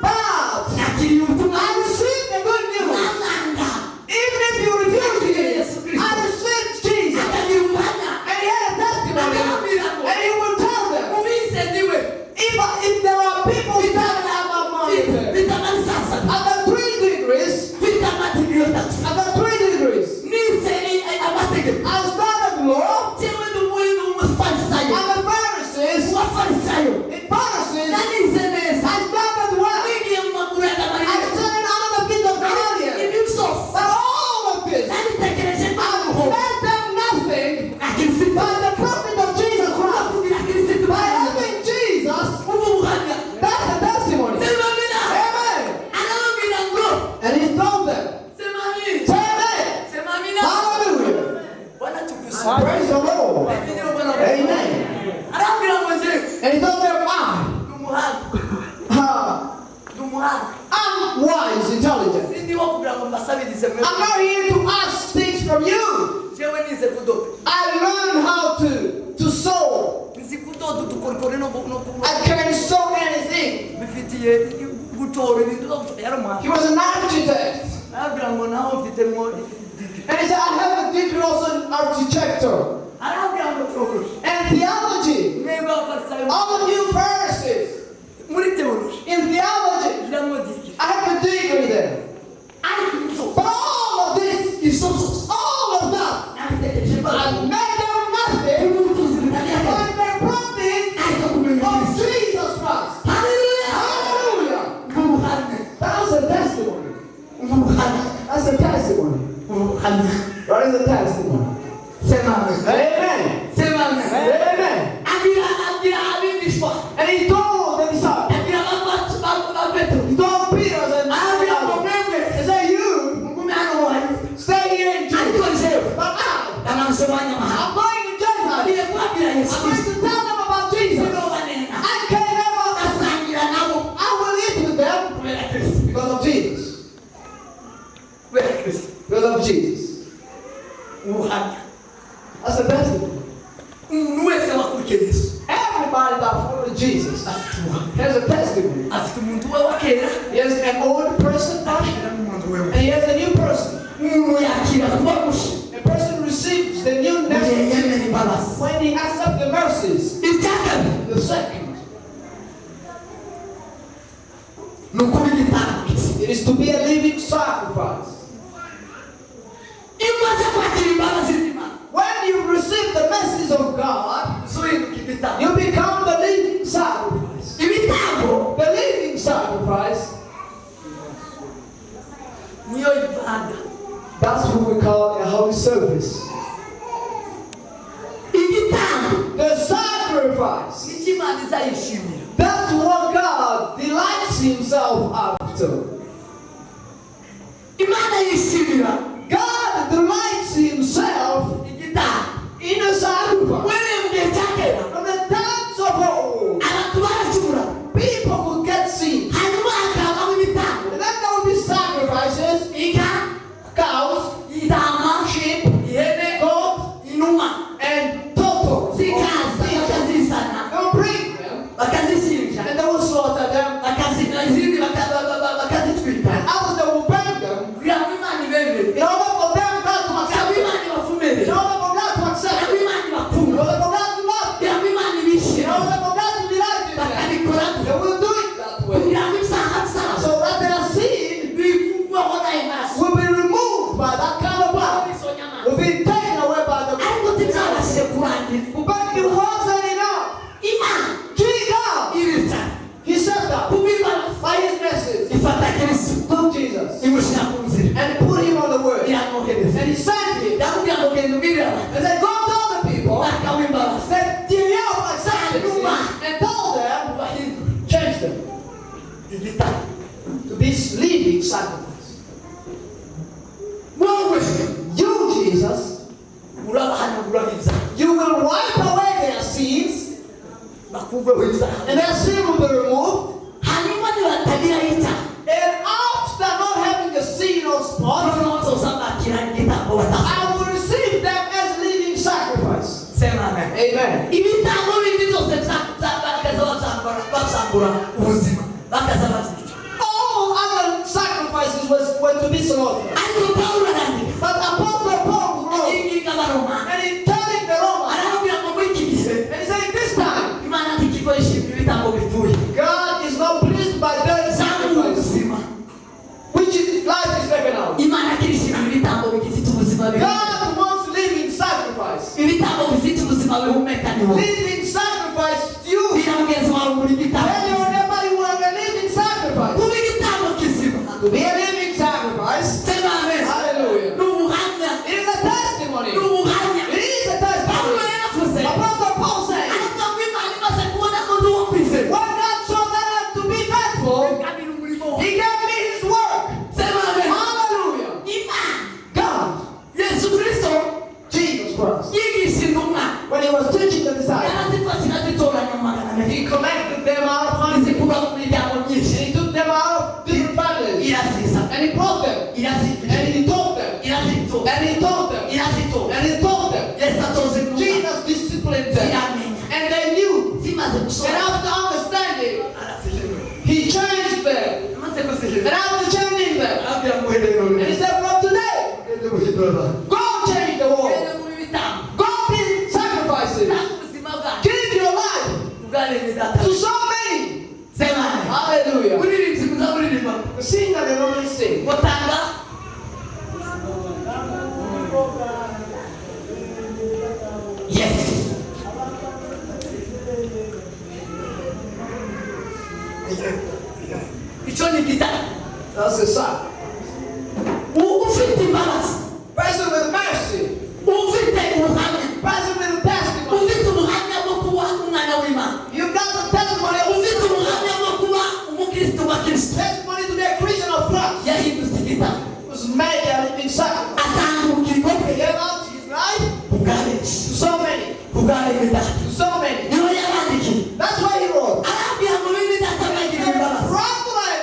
But Nakiriye ubutumwa I received the good news. bwamwanga." Even if you refuse it, I received Jesus." Akagira ubuhamya. And he had a testimony. And he will tell them, Mubize ndiwe if there are people standing among them, mfite amalisasi, I got 3 degrees, mfite amadigiri atatu, I got 3 degrees. nize amategeko. I studied law, Jewe ndi Umuyuda w'Umufarisayo. I'm a Pharisee, Uwafarisayo. in Pharisees, Nanize neza. I studied well. Nigiye mu maguru ya I Gamaliyeli. studied under the feet of Gamaliel. Ibyo byose But all of this, nabitekereje I mparuho made them nothing akirisitu by the prophet of Jesus Christ. kugira Kirisitu. By having Jesus, Umva ubuhamya. that's the testimony. Sema amina. Amen. Arababwira ngo And he told them, sema amina. say amen. Sema amina. Hallelujah. Bwana tukusifu. Praise the Lord. Amen. Arababwira ngo njyewe And he told them, I, ndi umuhanga, ndi umuhanga. I'm wise, intelligent. Sindi wo kugira ngo mbasabirize mwe. I'm not here to ask things from you. Njyewe nize kudoda. I learned how to sew. Nzi kudoda udukorikori no I can sew anything. bifitiye gutora ibintu no gutora. Yari umuhanga. He was an architect. Arababwira ngo naho mfitemo degree. And he said, "I have a degree also in architecture Arababwira ngo theology, and theology." mwebwe Abafarisayo, All of you Pharisees, muri theology in theology, ngiramwo degree. I have a degree there. Ariko ibyo But all of this, ibyo byose all of that, nabitekereje I mparuho made them nothing ubutunzi butari by the profit ariko kumenya of Kristo. Jesus Christ. Haleluya. Hallelujah. Ubuhamya. That's a testimony. Ubuhamya. That's a testimony. Ubuhamya. That is a testimony. Sema amen. Amen. Sema amen. Amen. Abwira abigishwa, And he told the disciples, abwira ba Petero, he told Peter and arabwira ngo mwebwe he said, "You mugume hano mu Bayuda, stay here in ariko Judah. jewe But I, ndamanutse mu banyamahanga, I'm going to Gentiles. ngiye kubabwira Yesu I'm going Kristo. to tell them about Jesus. Sinobanena, I can never, asangira nabo I will eat with them kubera Kristo, because of Jesus." kubera Kristo." Because of Jesus. Ubuhamya. That's a testimony. Umuntu wese wakurikiye Yesu Everybody that followed Jesus afite ubuhamya, has a testimony. afite umuntu we wa kera, He has an old person akagira n'umuntu we and he has a new person. Umuntu yakira kuba mushya A person receives the mu newness gihe yemera imbabazi. when he accepts the mercies. Icya kabiri The second, ni ukuba igitambo. it is to be a living sacrifice. Iyo umaze kwakira imbabazi z'Imana, When you receive the mercies of God, uhinduka ibitambo. you become the living sacrifice. Ibitambo The living sacrifice, niyo ibada. that's what we call a holy service. Igitambo The sacrifice, nicyo Imana izayishimira. that's what God delights himself after. Imana yishimira God delights himself igitambo. in a sacrifice. Uhereye mu gihe cya kera, From the times of old, abantu baracumura, people could get sick. hanyuma hakabaho ibitambo. And then there will be sacrifices, Inka, cows, intama, sheep, ihene, goat, inuma and turtles. zikaza bakazizana, They will bring them. bakazi sacrifice. Wowe You, Jesus, urabahanaguraho ibyaha you will wipe away their sins, bakurweho ibyaha and their sin will be removed. Hanyuma nibatagira icyaha And after not having a sin or spot, noneho nzozabakira igitambo bataha. I will receive them as living sacrifice. Sema amen. Amen. Ibitambo bindi byose bakaza basambura ubuzima bakaza babyica. All other sacrifices were to be slaughtered. Ariko Pawulo arandika But Apostle Paul wrote, yinginga Abaroma and he telling the Romans, arababwira ngo muri iki gihe and he said, this time, Imana ntikikoresha ibitambo bipfuye God is not pleased by dead zambura sacrifice, ubuzima which is life is taken out. Imana kirishimira ibitambo bigifite ubuzima bihumeka. God wants living sacrifice. Ibitambo bifite ubuzima bihumeka niho Living sacrifice, you. bwira mugenzi wawe muri igitambo Tell your neighbor you are a living sacrifice. kuba igitambo kizima. To be a living sacrifice, Sema amen. Hallelujah. Ni ubuhamya. It is a testimony. Ni ubuhamya. It is a Pawulo testimony. yaravuze Apostle Paul said, aravuga ngo Imana imaze kubona ko ndi uwo kwizera when God saw that I'm to be faithful, kabiri umurimo He gave me His work. Sema amen. Hallelujah. Imana God, Yesu Kristo Jesus Christ, yigisha intumwa when He was teaching the disciples, yarazifashe irazitoranya mu magana menshi He collected them out of hundreds. izikura mu miryango myinshi And He took them out of different families. iraziza And He brought them. irazigisha And He taught them. irazitora And He taught them. irazitora And He taught them. Yesu atoza intumwa Jesus disciplined them. ziramenya And they knew. zimaze And gusohoka after understanding, arazihindura He changed them. amaze kuzihindura And after changing them, arabwira ngo uhereye and none He said, from today, ugende guhindura abantu go change the world. ugende mu bitambo Go be sacrifices. tanga ubuzima bwawe Give your life ubwa bene data to so many. Sema amen. Hallelujah. Muririmbyi muza muririmba The singer they normally sing. ngo tanga yes icyo ni igitabo. That's the song. Ufite imbabazi Person with mercy. ufite ubuhamya Person with testimony. ufite ubuhamya bwo kuba umwana w'Imana You got the testimony of ufite ubuhamya bwo kuba umukristo wa Kristo testimony to be a Christian of Christ. yahindutse igitabo Was made a living sacrifice. atanga ubugingo He bwe gave out his life kubwa benshi to so many. kubwa bene data To so many. niho yabandikiye That's why he wrote. arabwira ngo bene data mwagiriwe imbabazi Brethren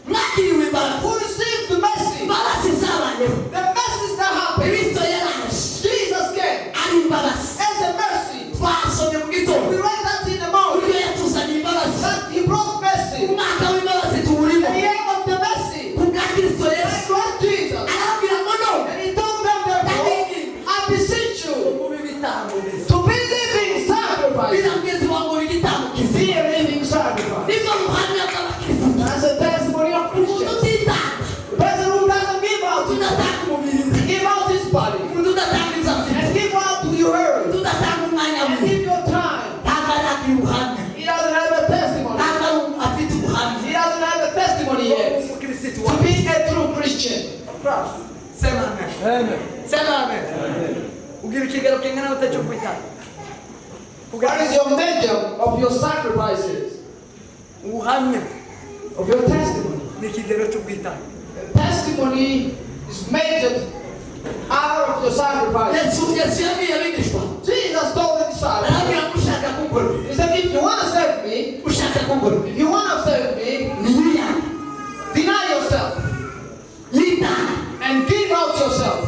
mwagiriwe imbabazi who received the mercy, imbabazi zabayeho the mercies that happened. Kristo yaraje Jesus came ari imbabazi as a mercy. twasomye mu We gitondo read that in the morning. uburyo yatuzaniye imbabazi That he brought mercy. umwaka w'imbabazi tuwurimo The year of the mercy. ku bwa Kristo Yesu Christ Jesus. arabwira ngo no And he told them, therefore, I beseech you mube ibitambo bizima to be living sacrifice. bwira mugenzi wawe ngo igitambo kizima Be a living sacrifice. nibwo buhamya bw'abakristo. That's a testimony of Umuntu Christians. utitanga The person who doesn't give out, udatanga umubiri we give out his body, umuntu udatanga ibyo afite and give out to your earth, umuntu udatanga umwanya and we give your time. ntabwo aragira ubuhamya He doesn't have a testimony. ntabwo ari afite ubuhamya He doesn't have a testimony yet. umukristo To be a true Christian of Christ. Sema amen. Sema amen. Ugira ikigero kingana gute cyo kwitanga What is your measure of your sacrifices, ubuhamya of your testimony? Ni ikigero cyo kwitanga The testimony is measured out of your sacrifice. Yesu Yesu yabwiye abigishwa Jesus told the disciples, arabwira ngo ushaka kunkora He said, if you want to serve me, ushaka kunkora if you want to serve me, niyiyange deny yourself yitange and give out yourself.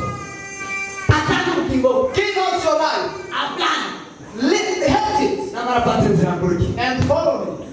Atange ubugingo bwe Give out your life. abwana Hate it namara afata inzira nguruke and follow me.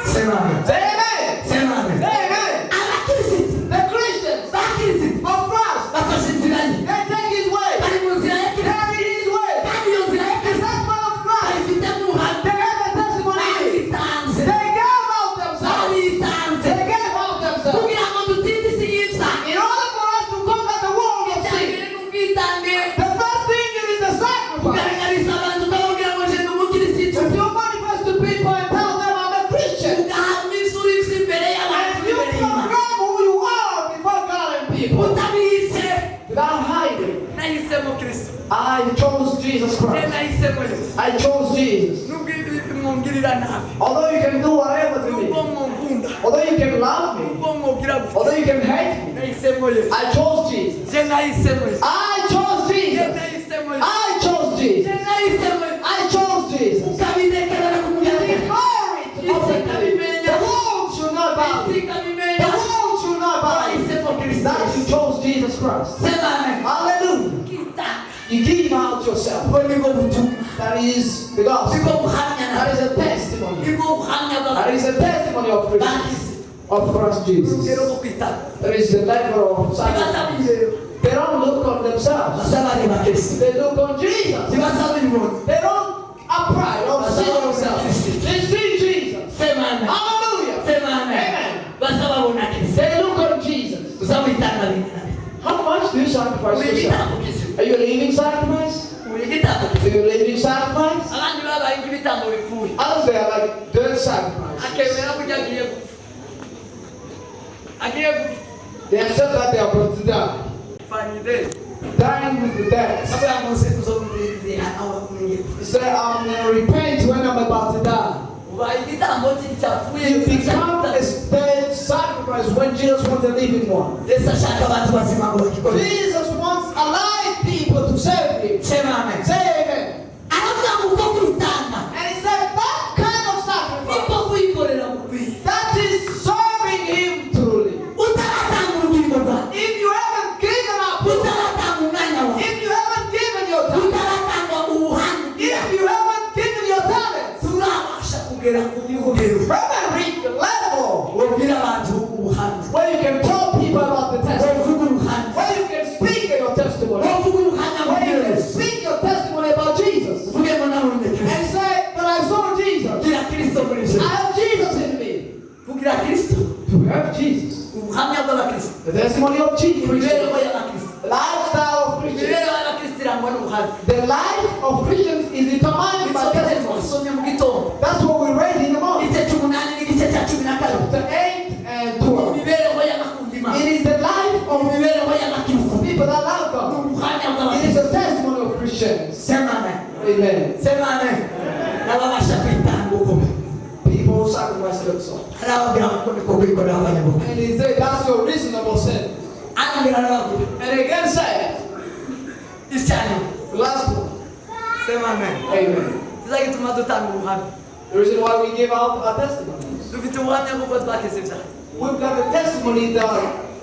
Sema amen. Say amen. Sema amen. Say amen. Abakirisitu The Christians bakirisitu of Christ, bafashe inzira ye they take his way. bari mu nzira ya They Kristo are in his way. kandi iyo nzira ya The Kristo testimony of Christ. bayifitemo ubuhamya They have a testimony. baritanze They gave out themselves. baritanze They gave out themselves. Kugira ngo dutsinde isi y'ibyaha In order for us to conquer the world of icya sin, mbere ni ubwitange the first thing is the sacrifice. Kugaragariza abantu ukababwira ngo jenda umukirisitu If you manifest to people and tell them I'm a Christian, ugahamya ibyo uri byo imbere y'abantu and you imbere y'Imana proclaim who you are before God and people utabihishe without hiding. Nahisemo Kristo. I chose Jesus Njye Christ. nahisemo Yesu. I chose Jesus. Nubwo Mwongirira nabi, Although you can do whatever to nubwo me, mwongunda, although you can love me, nubwo mwogira gutya, although you can hate me, nahisemo Yesu. I chose Jesus. Je nahisemo Yesu. I chose Je Jesus. nahisemo Yesu. I chose Jesus. Je nahisemo Yesu. I chose Jesus. Ukabidekarara ku You mugaragaro. declare it openly. The world should not bow. Isi The ikabimenya. world should not bow. Wahisemo Kristo. That you chose Jesus Christ. Sema amen. Hallelujah. Ukitanga. You give out yourself. Ubwo nibwo butumwa, That is the gospel. nibwo buhamya That na is a testimony. nibwo buhamya That bw'abantu is a testimony of Christ, bagize of Christ Jesus. urugero rwo kwitanga. There is the level of sacrifice. Ntibasaba ibireba, They don't look on themselves. basaba bareba Kristo. They look on Jesus. Ntibasaba ibibona, They don't upright or see themselves. They see Jesus. sema amen. Hallelujah. Sema amen. Amen. Basaba babona Kristo. They look on Jesus. Uzamwitanga bingana bite? How much do you sacrifice Uri yourself? igitambo kizima. Are you a living sacrifice? Uri igitambo Are kizima. you a living sacrifice? Abandi babaye nk'ibitambo bipfuye, Others, they are like dead sacrifices. akemera burya agiye gupfa, agiye gupfa. They accept that they are about to die. Fanyide Dying with the dead. avuga ngo se tuzomubwira aho. He said, "I'm going to repent when I'm about to die." Ubaye igitambo cyapfuye. You become a dead sacrifice when Jesus wants a living one. Yesu ashaka abantu bazima ngo bagikore. Jesus wants alive people to serve him. Sema amen. Say amen. Aravuga ngo ubwo kwitanga And he said that kind of sacrifice, nibwo kwikorera bukwiye. that is serving him truly. Utaratanga urugingo rwawe, If you haven't given up, utaratanga umwanya wawe, if you haven't given your time, utaratanga ubuhamya, if you haven't given your talents, turabasha kugera ku rugero haven't reached the level wabwira abantu ubuhamya, where you can tell people about the testimony, wavuga ubuhamya, where you can speak your testimony, wavuga ubuhamya where you bubwira can Yesu. speak your testimony about Jesus Uvuge ngo nabonye Kristo. and say, "But I saw Jesus. Kugira Kristo muri I je, have Jesus in me." kugira Kristo, To have Jesus, ubuhamya bw'abakristo, the testimony of Jesus, imibereho y'abakristo, the lifestyle of Christians. imibereho y'abakristo irangwa n'ubuhamya. The life of Christians is determined by Isomo testimony. twasomye mu gitondo, That's what we read in the morning. igice cy'umunani n'igice cya 12. Chapter 8 and 12. Imibereho y'abakunda Imana, It is the life of imibereho y'abakristo people that love ni God. ubuhamya It is bw'abakristo. the testimony of Christians. Sema amen. Amen. Sema amen. N'ababasha kwitanga uko People who sacrifice themselves. arababwira ngo niko kwikorera abanyabugu. And he said, "That's your reasonable sin." Arongera arababwira And again said, icyanyuma. the last one. Sema amen. Amen. Kizagituma dutanga ubuhamya, The reason why we give out our testimonies. dufite ubuhamya bw'uko twakize ibyaha, We've got a testimony that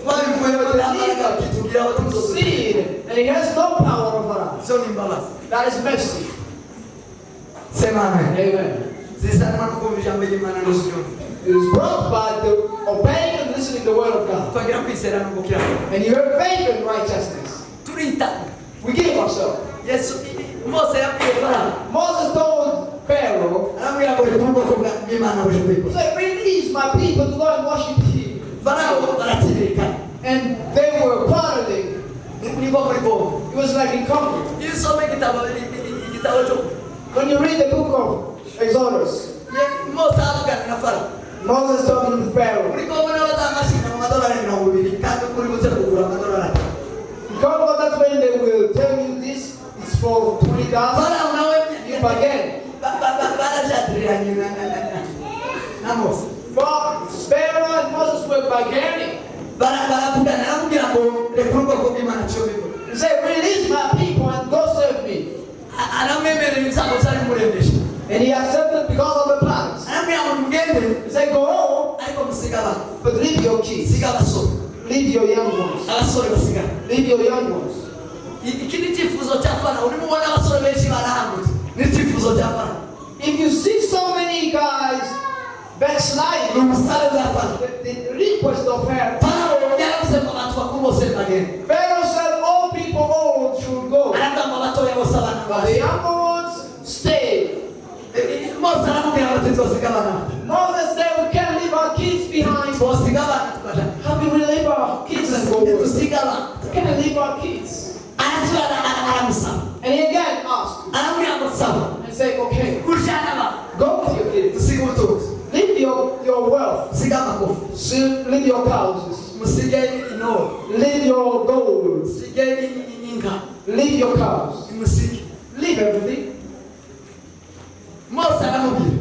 twabivuyemo, nta mbaraga kitugiraho tuzosubiza. sin and it has no power over us. Izo ni imbabazi. That is mercy. Sema amen. Amen. Zizanwa no kumva ijambo ry'Imana n'ukuryumva. It is brought by the obeying and listening to the word of God. Twagira kwizera no gukiranuka. And you have faith in righteousness. Turitanga. We give ourselves. Yesu, Mose yabwiye Farawo, Moses told Pharaoh, aramubwira ngo reka ubwoko bw'Imana buje he kwikora. said, "Release my people to go and worship him." Farawo baratirikana. And they were quarreling. Nibwo muri Kongo. It was like in Congo. Iyo usoma igitabo cyo When you read the book of Exodus, Mose avugana na Farawo. Moses talking to Pharaoh. Muri Kongo niho bazamashinga mu madolari 20 kandi uri buze kugura amadolari 5. In Congo, that's when they will tell you this is for $20. Farawo nawe You bargain. Barajatiriranye na Mose. But Pharaoh and Moses were bargaining. Baravugana, aramubwira ngo reka ubwoko bw'Imana cyo bikora. He said, "Release my people and go serve me." Aramwemerera ibyago byari bimurembeje. And he accepted because of the plans. Aramubwira ngo mugende, He said, "Go home, ariko musiga abana, but leave your kids. siga abasore, Leave your young ones. abasore basigara." Leave your young ones." Iki ni icyifuzo cya Farawo. Urimo ubona abasore benshi barahangutse, ni icyifuzo cya Farawo. If you see so many guys Ni backsliding, ubusabe bwa Farawo. the request of Pharaoh. Farawo yaravuze ngo abantu bakuru bose bagende. Pharaoh said all people old should go, Aravuga ngo abatoya bose abana but the baje. younger ones stay. Mose aramubwira ngo tuzosiga abana, Moses said we can't leave our kids behind. twosiga abana tukajana, How can we leave our kids and go work? dusiga abana. We can't leave our kids. Arasubira aramusaba, And he again asked aramubwira ngo saba and said, "Okay, ujyane abana, go with your kids. dusiga ubutunzi, Leave your wealth. musiga amakofi, Leave your houses. musige intore, Leave your gold. musige inka, Leave your cows. musige." Leave everything." Mose aramubwira,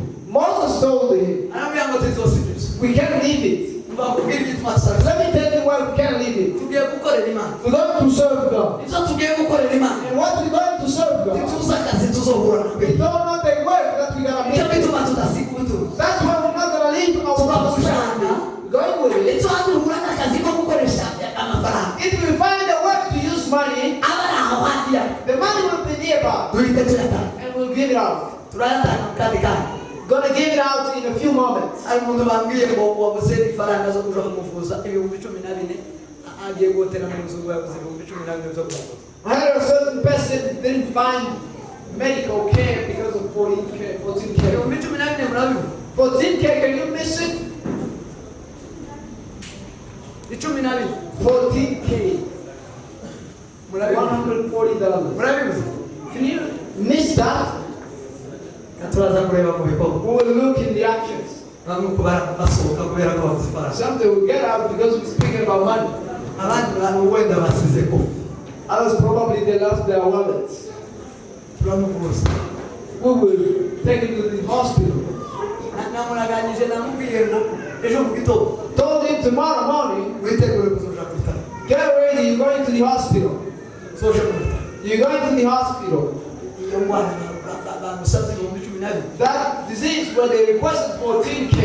Told him, Arambwira ngo tuzosiga ibyo. We can't leave it. Mbakubwira igituma tuzabisiga. Let me tell you why we can't leave it. Tugiye gukorera Imana. We're going to serve God. Ibyo tugiye gukorera Imana, And what we're going to serve God, ntituzi akazi tuzohura nako. we don't know the work that we're gonna Nicyo make. gituma tudasiga ubutunzi. That's why we're not gonna leave our prosperity. We're going with it. Icyo duhura n'akazi ko gukoresha amafaranga, If we find a work to use money, aba ari aho hafi yacu, the money will be nearby duhite tuyatanga. and we'll give it out. Turayatanga mu kandi kanya. Gonna give it out in a few moments. Hari umuntu bambwiye ngo wabuze ifaranga zo kuja kumuvuza 14,000, agiye guhotera mu nzu ngo yabuze 14,000 byo kumuvuza. I had a certain person didn't find medical care because of 14K. 14K. 14,000 murabibona? 14K, can you miss it? 14. 14K. Murabibona? $140. Murabibuze? Can you miss that? Turaza kureba mu bikorwa. We will look in the actions. Bamwe kubara basohoka kubera ko babuze ifaranga. Some they will get out because we're speaking about money. Abandi wenda basize ko. Others probably they lost their wallets. Turamuvuza. We will take him to the hospital. Namuraganyije, namubwiye ngo ejo mu gitondo Told him tomorrow morning, witegure kuzoja ku bitaro. Get ready, you're going to the hospital. Uzoje mu bitaro. You're going to the hospital. Iyo ndwara bamusabye 14,000, That disease where they requested 14K,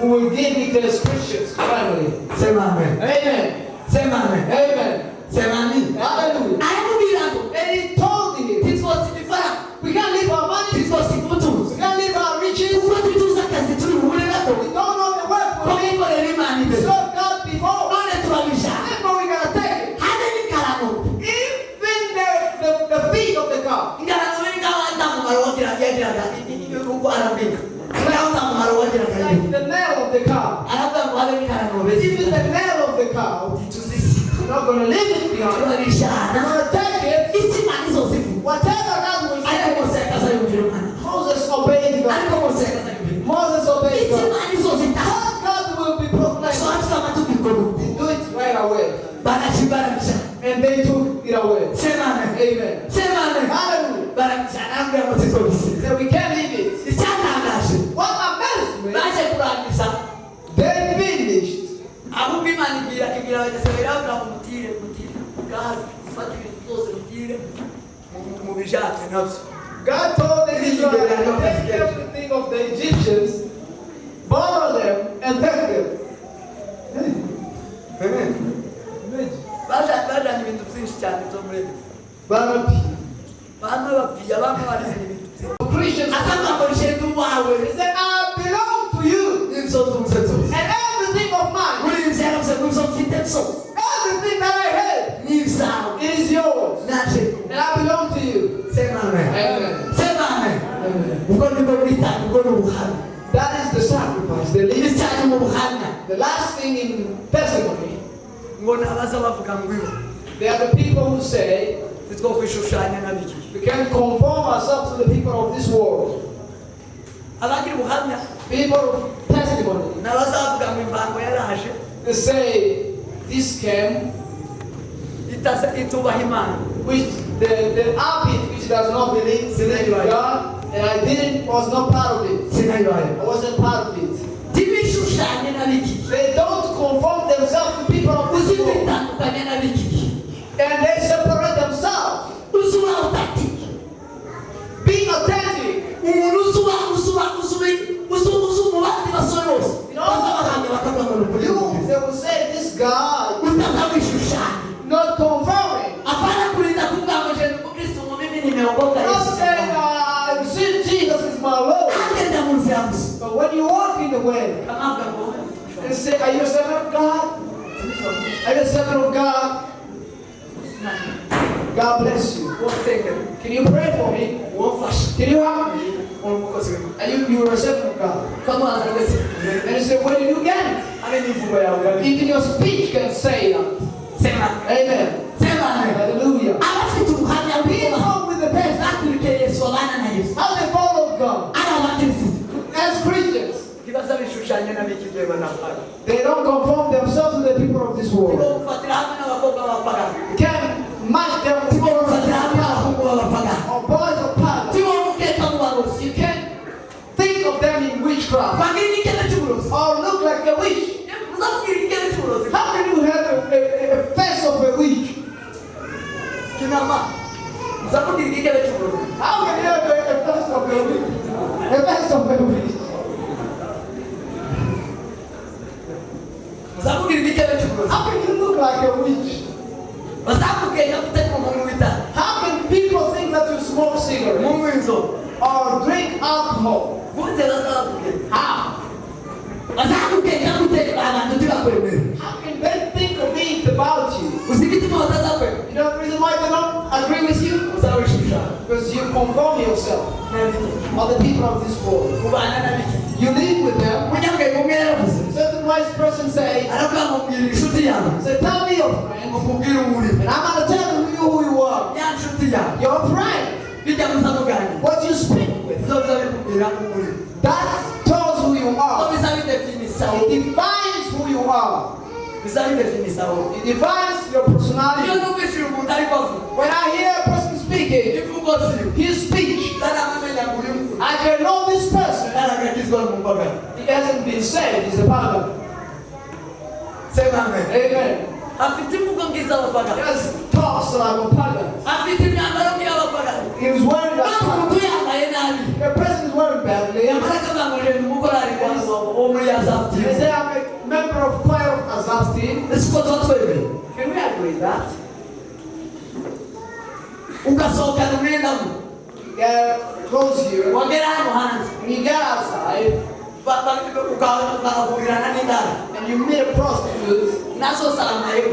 we will give it as Christians family. Sema amen. Amen. Sema amen. Amen. Sema amen. Hallelujah. Aramubwira ngo And he told him, ntitwosiga ifaranga, we can't leave our money, ntitwosiga ubutunzi, we can't leave our riches, kuko ntituzi akazi turi buhure nako we don't know the work ko we need gukorera Imana to imbere. serve God before. None turabishaka. Therefore, we're gonna take it. Habe n'ikaramu. Even the feet of the cow. Ingaramu ni nkaho nta mumaro wagiraga, yagiraga uko arambika nkaho nta mumaro wagiraga. Like the nail of the cow. Aravuga ngo habe n'ikaramu. Even the nail of the cow, ntituzisiga. we're not gonna leave it behind. Turabishana. We're gonna take it. Icyo Imana izozivuga. Whatever God will Ariko say, Mose akazayumvira umwana. Moses obeyed God. Ariko Mose akazayumvira. Moses obeyed Icyo God. Imana izozitaha, What God will be proclaimed, tuba tukaba tubikora uko. they do it right away. Barabishana. And they took it away. Sema amen. Amen. Sema amen. Hallelujah. Barabishana, arambwira ngo tuzobisiga. So we can't leave it. Icyantangaje, What amazed me, baje kurangiza, they finished. Ahubwo Imana ibwira Abanyagisirayeli, irababwira ngo mutire, mutire ubwabyo, mufate ibintu byose, mutire mu bijyanye nabyo. God told the Israelites, take everything of the Egyptians, borrow them, and take them. Imagine. Bajanye ibintu byinshi cyane byo muri Egiputa. Barapi. Bamwe bapiya, bamwe barizana ibintu byinshi. Christians, Akavuga ngo jenda uwawe he said, I belong to you, n'ibyo ntunze byose. And everything of mine, Muri ibyo yaravuze ngo ibyo mfite byose everything that I have, ni ibyawe. It is yours, Naje. And I belong to you. Sema amen. Amen. Sema amen. Amen. Ubwo nibwo bwitange, ubwo ni ubuhamya. That is the sacrifice, the least. Icyanyu mu buhamya, The last thing in testimony, ngo nabaza bavuga ngo iwe they are the people who say, ntitwo kwishushanya n'abiki. We can conform ourselves to the people of this world. Abagira ubuhamya People of testimony. n'abazavuga ngo imbango yaraje They say, this came, itaza itubaha Imana. Which the habit which does not believe in God, and I didn't, was not part of it. Sinayibaye. I wasn't part of it. Ntibishushanye n'abiki. They don't conform themselves to people of Uzi this world. kwitandukanya n'abiki. And they separate themselves. Uzi uba authentic. Being authentic. Umuntu uzuba uzuba uzuba uzu uzu mu bandi basore bose baza bahamya bakavuga ngo ni ukuri. You, they will say, this guy, Utaza wishushanya. Not conforming. Hapana kulinda kuvuga ngo je ni Mukristo, ngo mimi nimeokoka Not Yesu. saying, I received Jesus is my Lord. Agenda mu nzira gusa. But when you walk in the way Kamavuga ngo and say, are you a servant of God? Are you a servant of God? God bless you. Wonsengera. Can you pray for me? Womfasha. Can you help me? Uri umukozi w'Imana. And you are a servant of God. Kamubaza ngo ese And you say, where did you get it? Abe n'imvugo yawe urabizi. Even your speech can say that. Sema. Amen. Sema amen. Hallelujah. Abafite ubuhamya bw'Imana People with the test, bakurikiye Yesu, babana na Yesu, how they follow God ari abakirisitu, as Christians, ntibaza bishushanya n'ab'iki gihe banapfaga. They don't conform themselves to the people of this world. Ntibamufatira hamwe n'abakobwa b'abapagani. You can't match them with Ntibamufatira hamwe n'abahungu b'abapagani. or boys of power. Ntibamukeka mu barozi. You can't think of witchcraft Bagira igikene cy'uburozi. Or look like a witch. Muzakugira igikene cy'uburozi. How can you have a face of a witch? Kinama. Muzakugira igikene cy'uburozi. How can you have a face of a witch? A face of a witch. Muzakugira igikene cy'uburozi. How can you look like a witch? Bazakubwira ko utari umunywi w'itabi. How can people think that you smoke cigarettes Umunywi w'inzoga. Or drink alcohol? Gute bazakubwira? How? Bazakubwira gute abantu ntibakwemere? How can they think of it about you? Uzi igituma batazakwemera? You know the reason why they don't agree with you? Uzabishushanya. Because you conform yourself N'abiki. on the people of this world. Ubana n'abiki. You live with them. Umunyabwenge umwe yaravuze. Certain wise person say, Aravuga ngo mbwira inshuti yawe. Say, "Tell me your friend, Ngo nkubwire uwo uri. And I'm gonna tell you who you are." Ya nshuti yawe. Your friend, Bijya muza muganira. What you speak with, Bizoza bikubwira uwo uri. That tells who you Ko are. bizabidefinisa It wowe. Defines who you are. Bizabidefinisa wowe. It defines your Iyo personality. numvise uyu muntu ariko avuga. When I hear a person speaking, Imvugo ziwe. His speech, Ndaramumenya ngo uyu nguyu. I can know this person. Yaragakizwa mu mbaga. He hasn't been saved. He's a pagan. Sema amen. Amen. Afite imvugo nk'iz'abapagani. He has talks like a pagan. Afite imyambaro nk'iy'abapagani. He was wearing Ntabwo that. umuntu yambaye nabi. The person is wearing badly. Yamara akavuga ngo ngenda umukorari wo muri Azaf They team. say, "I'm a member of choir of Azaf team." Ese uko tuba twemeye. Can we agree that? Ugasohokana umwenda mu. Get close here. Wagera hano hanze. When you get outside Ukahurirana n'indaya. And you meet a prostitute Nazo zambaye.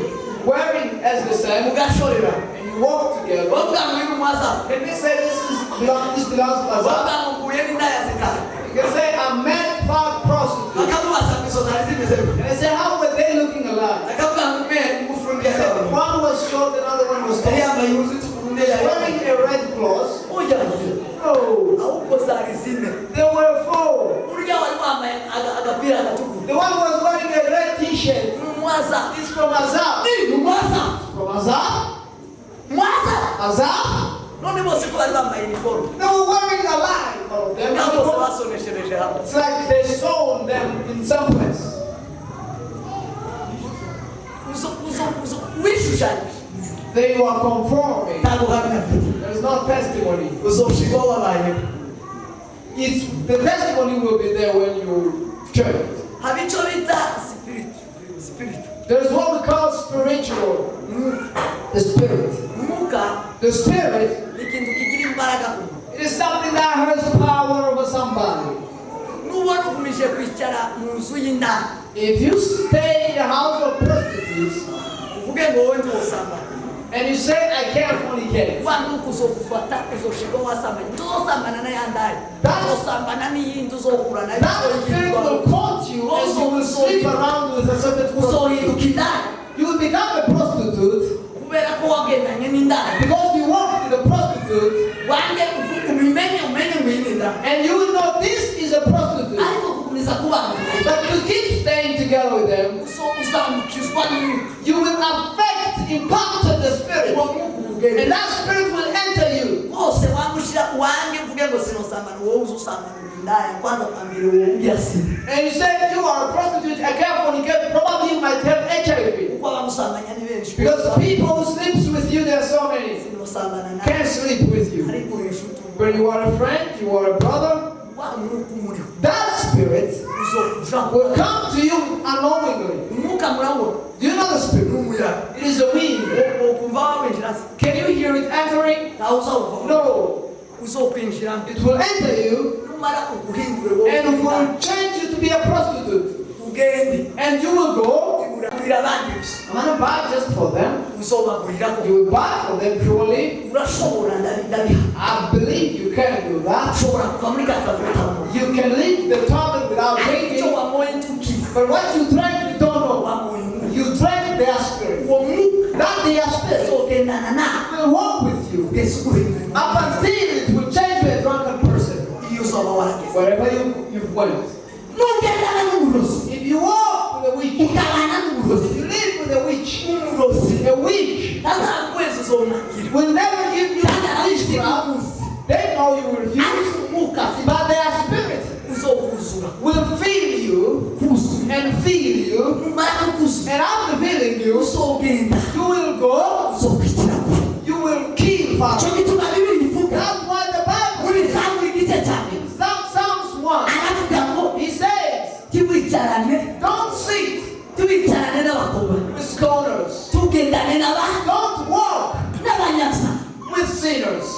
Wearing as the same, Mugashorera. And you walk together. Bavuga ngo uyu ni umwazafu. Can we say this belongs to Azaf? Bavuga ngo mpuye n'indaya zitanu. You can say, "I met five prostitutes." Bakamubaza ngo izo zari zimeze gute. And they say, "How were they looking alike?" Akavuga ngo umwe mugufi undi They said, yari "One was short, another one was yari tall." yambaye ihuzu itukura undi yari Wearing a red cloth. Ujya. No, Ahubwo zari zine. There were four. Urya wari wambaye agapira gatukura. The one who was wearing a red t-shirt Ni umwaza. Is from Azaf. Ni umwaza. From Azaf? Mwaza. Azaf? None bose ko bari bambaye uniforme. They were wearing alike, all of them. Nabo bose basoneshereje hamwe. It's like they sold them in some place. Uzo uzo uzo wishushanyije. They were conforming. Nta buhamya afite. There is no testimony. Uzoshirwa wabayeho. It's the testimony will be there when you change. Haba icyo bita spirit. Spirit. There is what we call spiritual. The spirit. Umwuka The spirit, ni ikintu kigira imbaraga ku muntu. It is something that has power over somebody. Nubona ukomeje kwicara mu nzu y'indaya. If you stay in the house of prostitutes Uvuge ngo wowe ntiwosambana. And you say, "I can't fornicate," Wa mwuka uzogufata uzoshirwa wasambanye tuzosambana na ya ndaya uzosambana n'iyindi uzohura nayo. That spirit will caught you and you will sleep around with a certain prostitute. Uzohinduka indaya. You will become a prostitute kubera ko wagendanye n'indaya. Because you walked with a prostitute Wange ubimenye umenye ngo iyi ni indaya. And you will know this is a prostitute. Ariko gukomeza kubana nayo But to keep staying together with them, uzamukizwa n'umwuka. You will affect, impact the spirit. Uwo mwuka ugende. And that spirit will enter you. Rwose wange ushyira wange mvuge ngo sinosambana wowe uza usambana indaya kwanza kwambere wowe ubyasire. And you say you are a prostitute, I can't fornicate, probably you might have HIV. Kuko abamusambanya ni benshi. Because people who sleeps with you, there are so many. Sinosambana nawe. Can't sleep with you. Ariko uri inshuti. When you are a friend, you are a brother, wa mwuka umuriho that spirit uzokujaho. Will come to you unknowingly. Umwuka murawubona. Do you know the spirit? Ni umuyaga. It is a wind. Ukumva wawinjira se? Can you hear it entering? Ntawe uzawumva. No. Uzokwinjiramo. It will enter you numara uguhindure wowe and it will change you to be a prostitute. Ugende. And you will go. Uragurira abandi gusa. "I'm gonna buy just for them." Uzobagurira ko. You will buy for them purely. Urashobora ndabiha. I believe you can do that. Ushobora kuva muri ka kavuyo utabona. You can leave the topic without Ariko icyo drinking. wanyoye ntukizi. But what you drank, you don't know. Wanyoye umwuka. You drank their spirit. Uwo mwuka That their spirit uzogendana nawe will walk with you kugeza uguhindura up until it will change you a drunken person. Iyo uzaba warageze. Wherever you've went. Nugendana n'uburozi If you walk with a witch, ukabana n'uburozi if you live with a witch, umurozi a witch ntazakwezi uzomwakira. Will never give you witchcraft. They know you will refuse, Ariko umwuka afite but their spirit uzokuzura. Will sinners.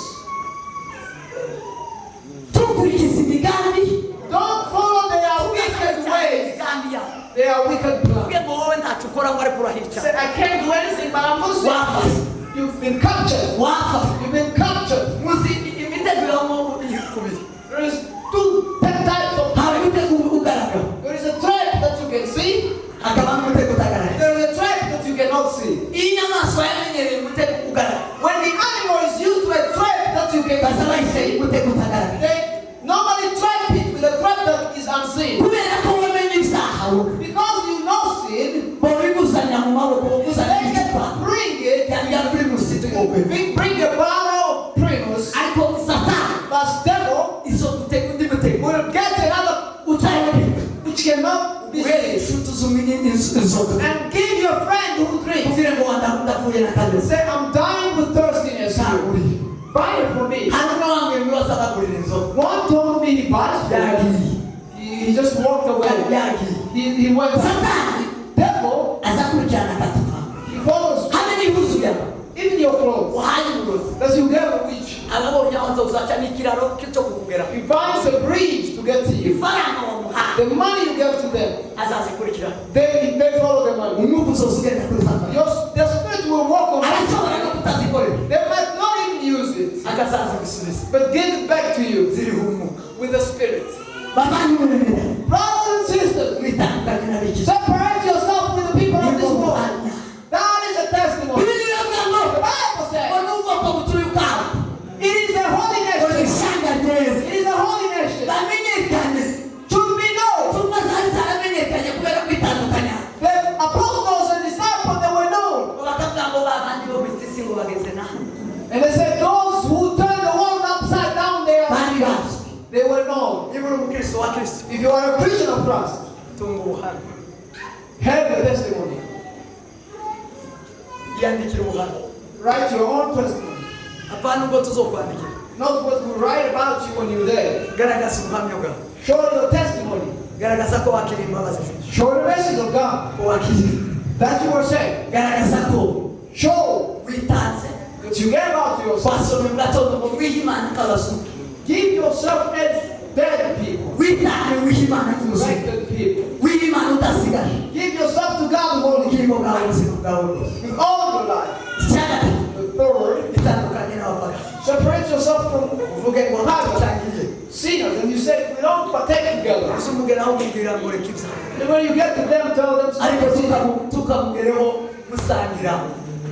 Tukurikiza imigambi. Don't follow their wicked ways, Imigambi yabo. their wicked plans. Uvuge ngo wowe ntacyo ukora ngo ariko urahica. Say, "I can't do anything, but I'm Muslim." Wafa. You've been captured. Wafa. You've been captured. Muzi imitego ibamo kubiri. There is two types of Hari umutego ugaragara, There is a trap that you can see. hakaba n'umutego utagaragara. There is a trap that you cannot see. Iyo inyamaswa yamenyereye umutego ugaragara, When the animal is used to a trap that you can baza bayitega see, umutego utagaragara. they normally trap it with a trap that is unseen. Kubera ko wamenye ibyaha wowe, Because you know sin, bobiguzanira mu maboko, boguzanira they icupa can bring it, rya Primus tugowe. bring a bottle of Primus, Ariko Satani but devil izo mutego undi mutego will get another utaboneka, which cannot be uhereye seen. inshuti zumenya inzoga, And give your friend who drinks. ubwire ngo ndapfuye na kabiri. Say, "I'm dying with thirstiness. Ntaguriye. Buy it for me." Hanyuma wambwira ngo bazabagurira inzoga. One told me he buys for me. Yagiye. He just walked away. Yagiye. He went. Satani Devil, azakurikirana akatuka he follows hamwe n'ihuzu yawe even your clothes. uhaye umurozi. That you gave a witch. Ababonye aho nzozaca n'ikiraro cyo kukugeraho. He finds a bridge to get to you. Ifaranga wamuhaye The money you gave to them, azazikurikirana. they follow the money. Umwuka uzoza ugenda kuri Satani The spirit will walk on. arashobora no kutazikorera, They might not even use it, akazazigusubiza but give it back to you ziriho umwuka. With the spirit. Bavandimwe bene, Brothers and sisters, mwitandukanye n'ab'iki. separate yourself with the people of this Nibwo world. buhamya. That is a testimony. Bibiliya iravuga ngo The Bible ngo says ni ubwoko butuye ubwabo, it is a holy ngo ni nation. ishyanga ryera. It is a holy nation. Bamenyekane. Should be known. Intumwa zari zaramenyekanye kubera kwitandukanya. The apostles and disciples, they were known. Ngo bakavuga ngo babandi bo ku isi ngo bageze naha. And they said those who turn the world upside down, they are Bari bazwi. they were known. Niba uri umukristo wa Kristo, If you are a Christian of Christ, tunga ubuhamya. Have a testimony. Iyandikira ubuhamya. Write your own testimony. Apana ubwo tuzokwandikira. Not what we write about you when you're there. Garagaza ubuhamya bwawe. Show your testimony. Garagaza ko wakiriye imbabazi, Show the message of God ko wakiriye, that you were saved. garagaza ko Show witanze. That you gave out to yourself. Wasomye mu gatondo ngo mwihe Imana nk'abasuka. Give yourself as dead people, Witange, wihe Imana nk'umusuka. resurrected people. Wihe Imana udasigaje. Give yourself to God wholly Ubugingo bwawe, ubuzima bwawe bwose. With all your life. Icya gatatu, The third, itandukanye n'abapagani. Separate yourself from Uvuge ngo ntacyo sinners, and you say, "We don't partake together." Gusa umugeraho umubwira ngo reka ibyaha. And when you get to them, tell them, Ariko "Stop sinning." tukamugereho musangira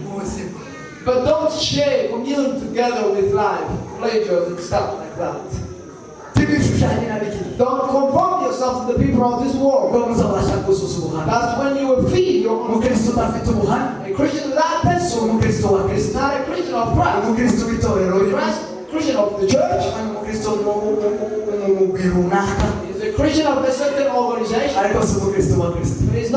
ubuzima. But don't share, commune together with life, pleasures and stuff like that. Tibishushanye n'ab'iki. Don't conform yourself to the people of this world. Ubwo muzabasha kuzuza ubuhamya. That's when you will feed your own. Umukristo udafite ubuhamya A Christian without si testimony umukristo wa is Kristo. not a Christian of Christ. Umukristo w'itorero rimwe, Christ, Christian of the church umukristo mu mugwi runaka, is a Christian of a certain organization, ariko si umukristo wa Kristo.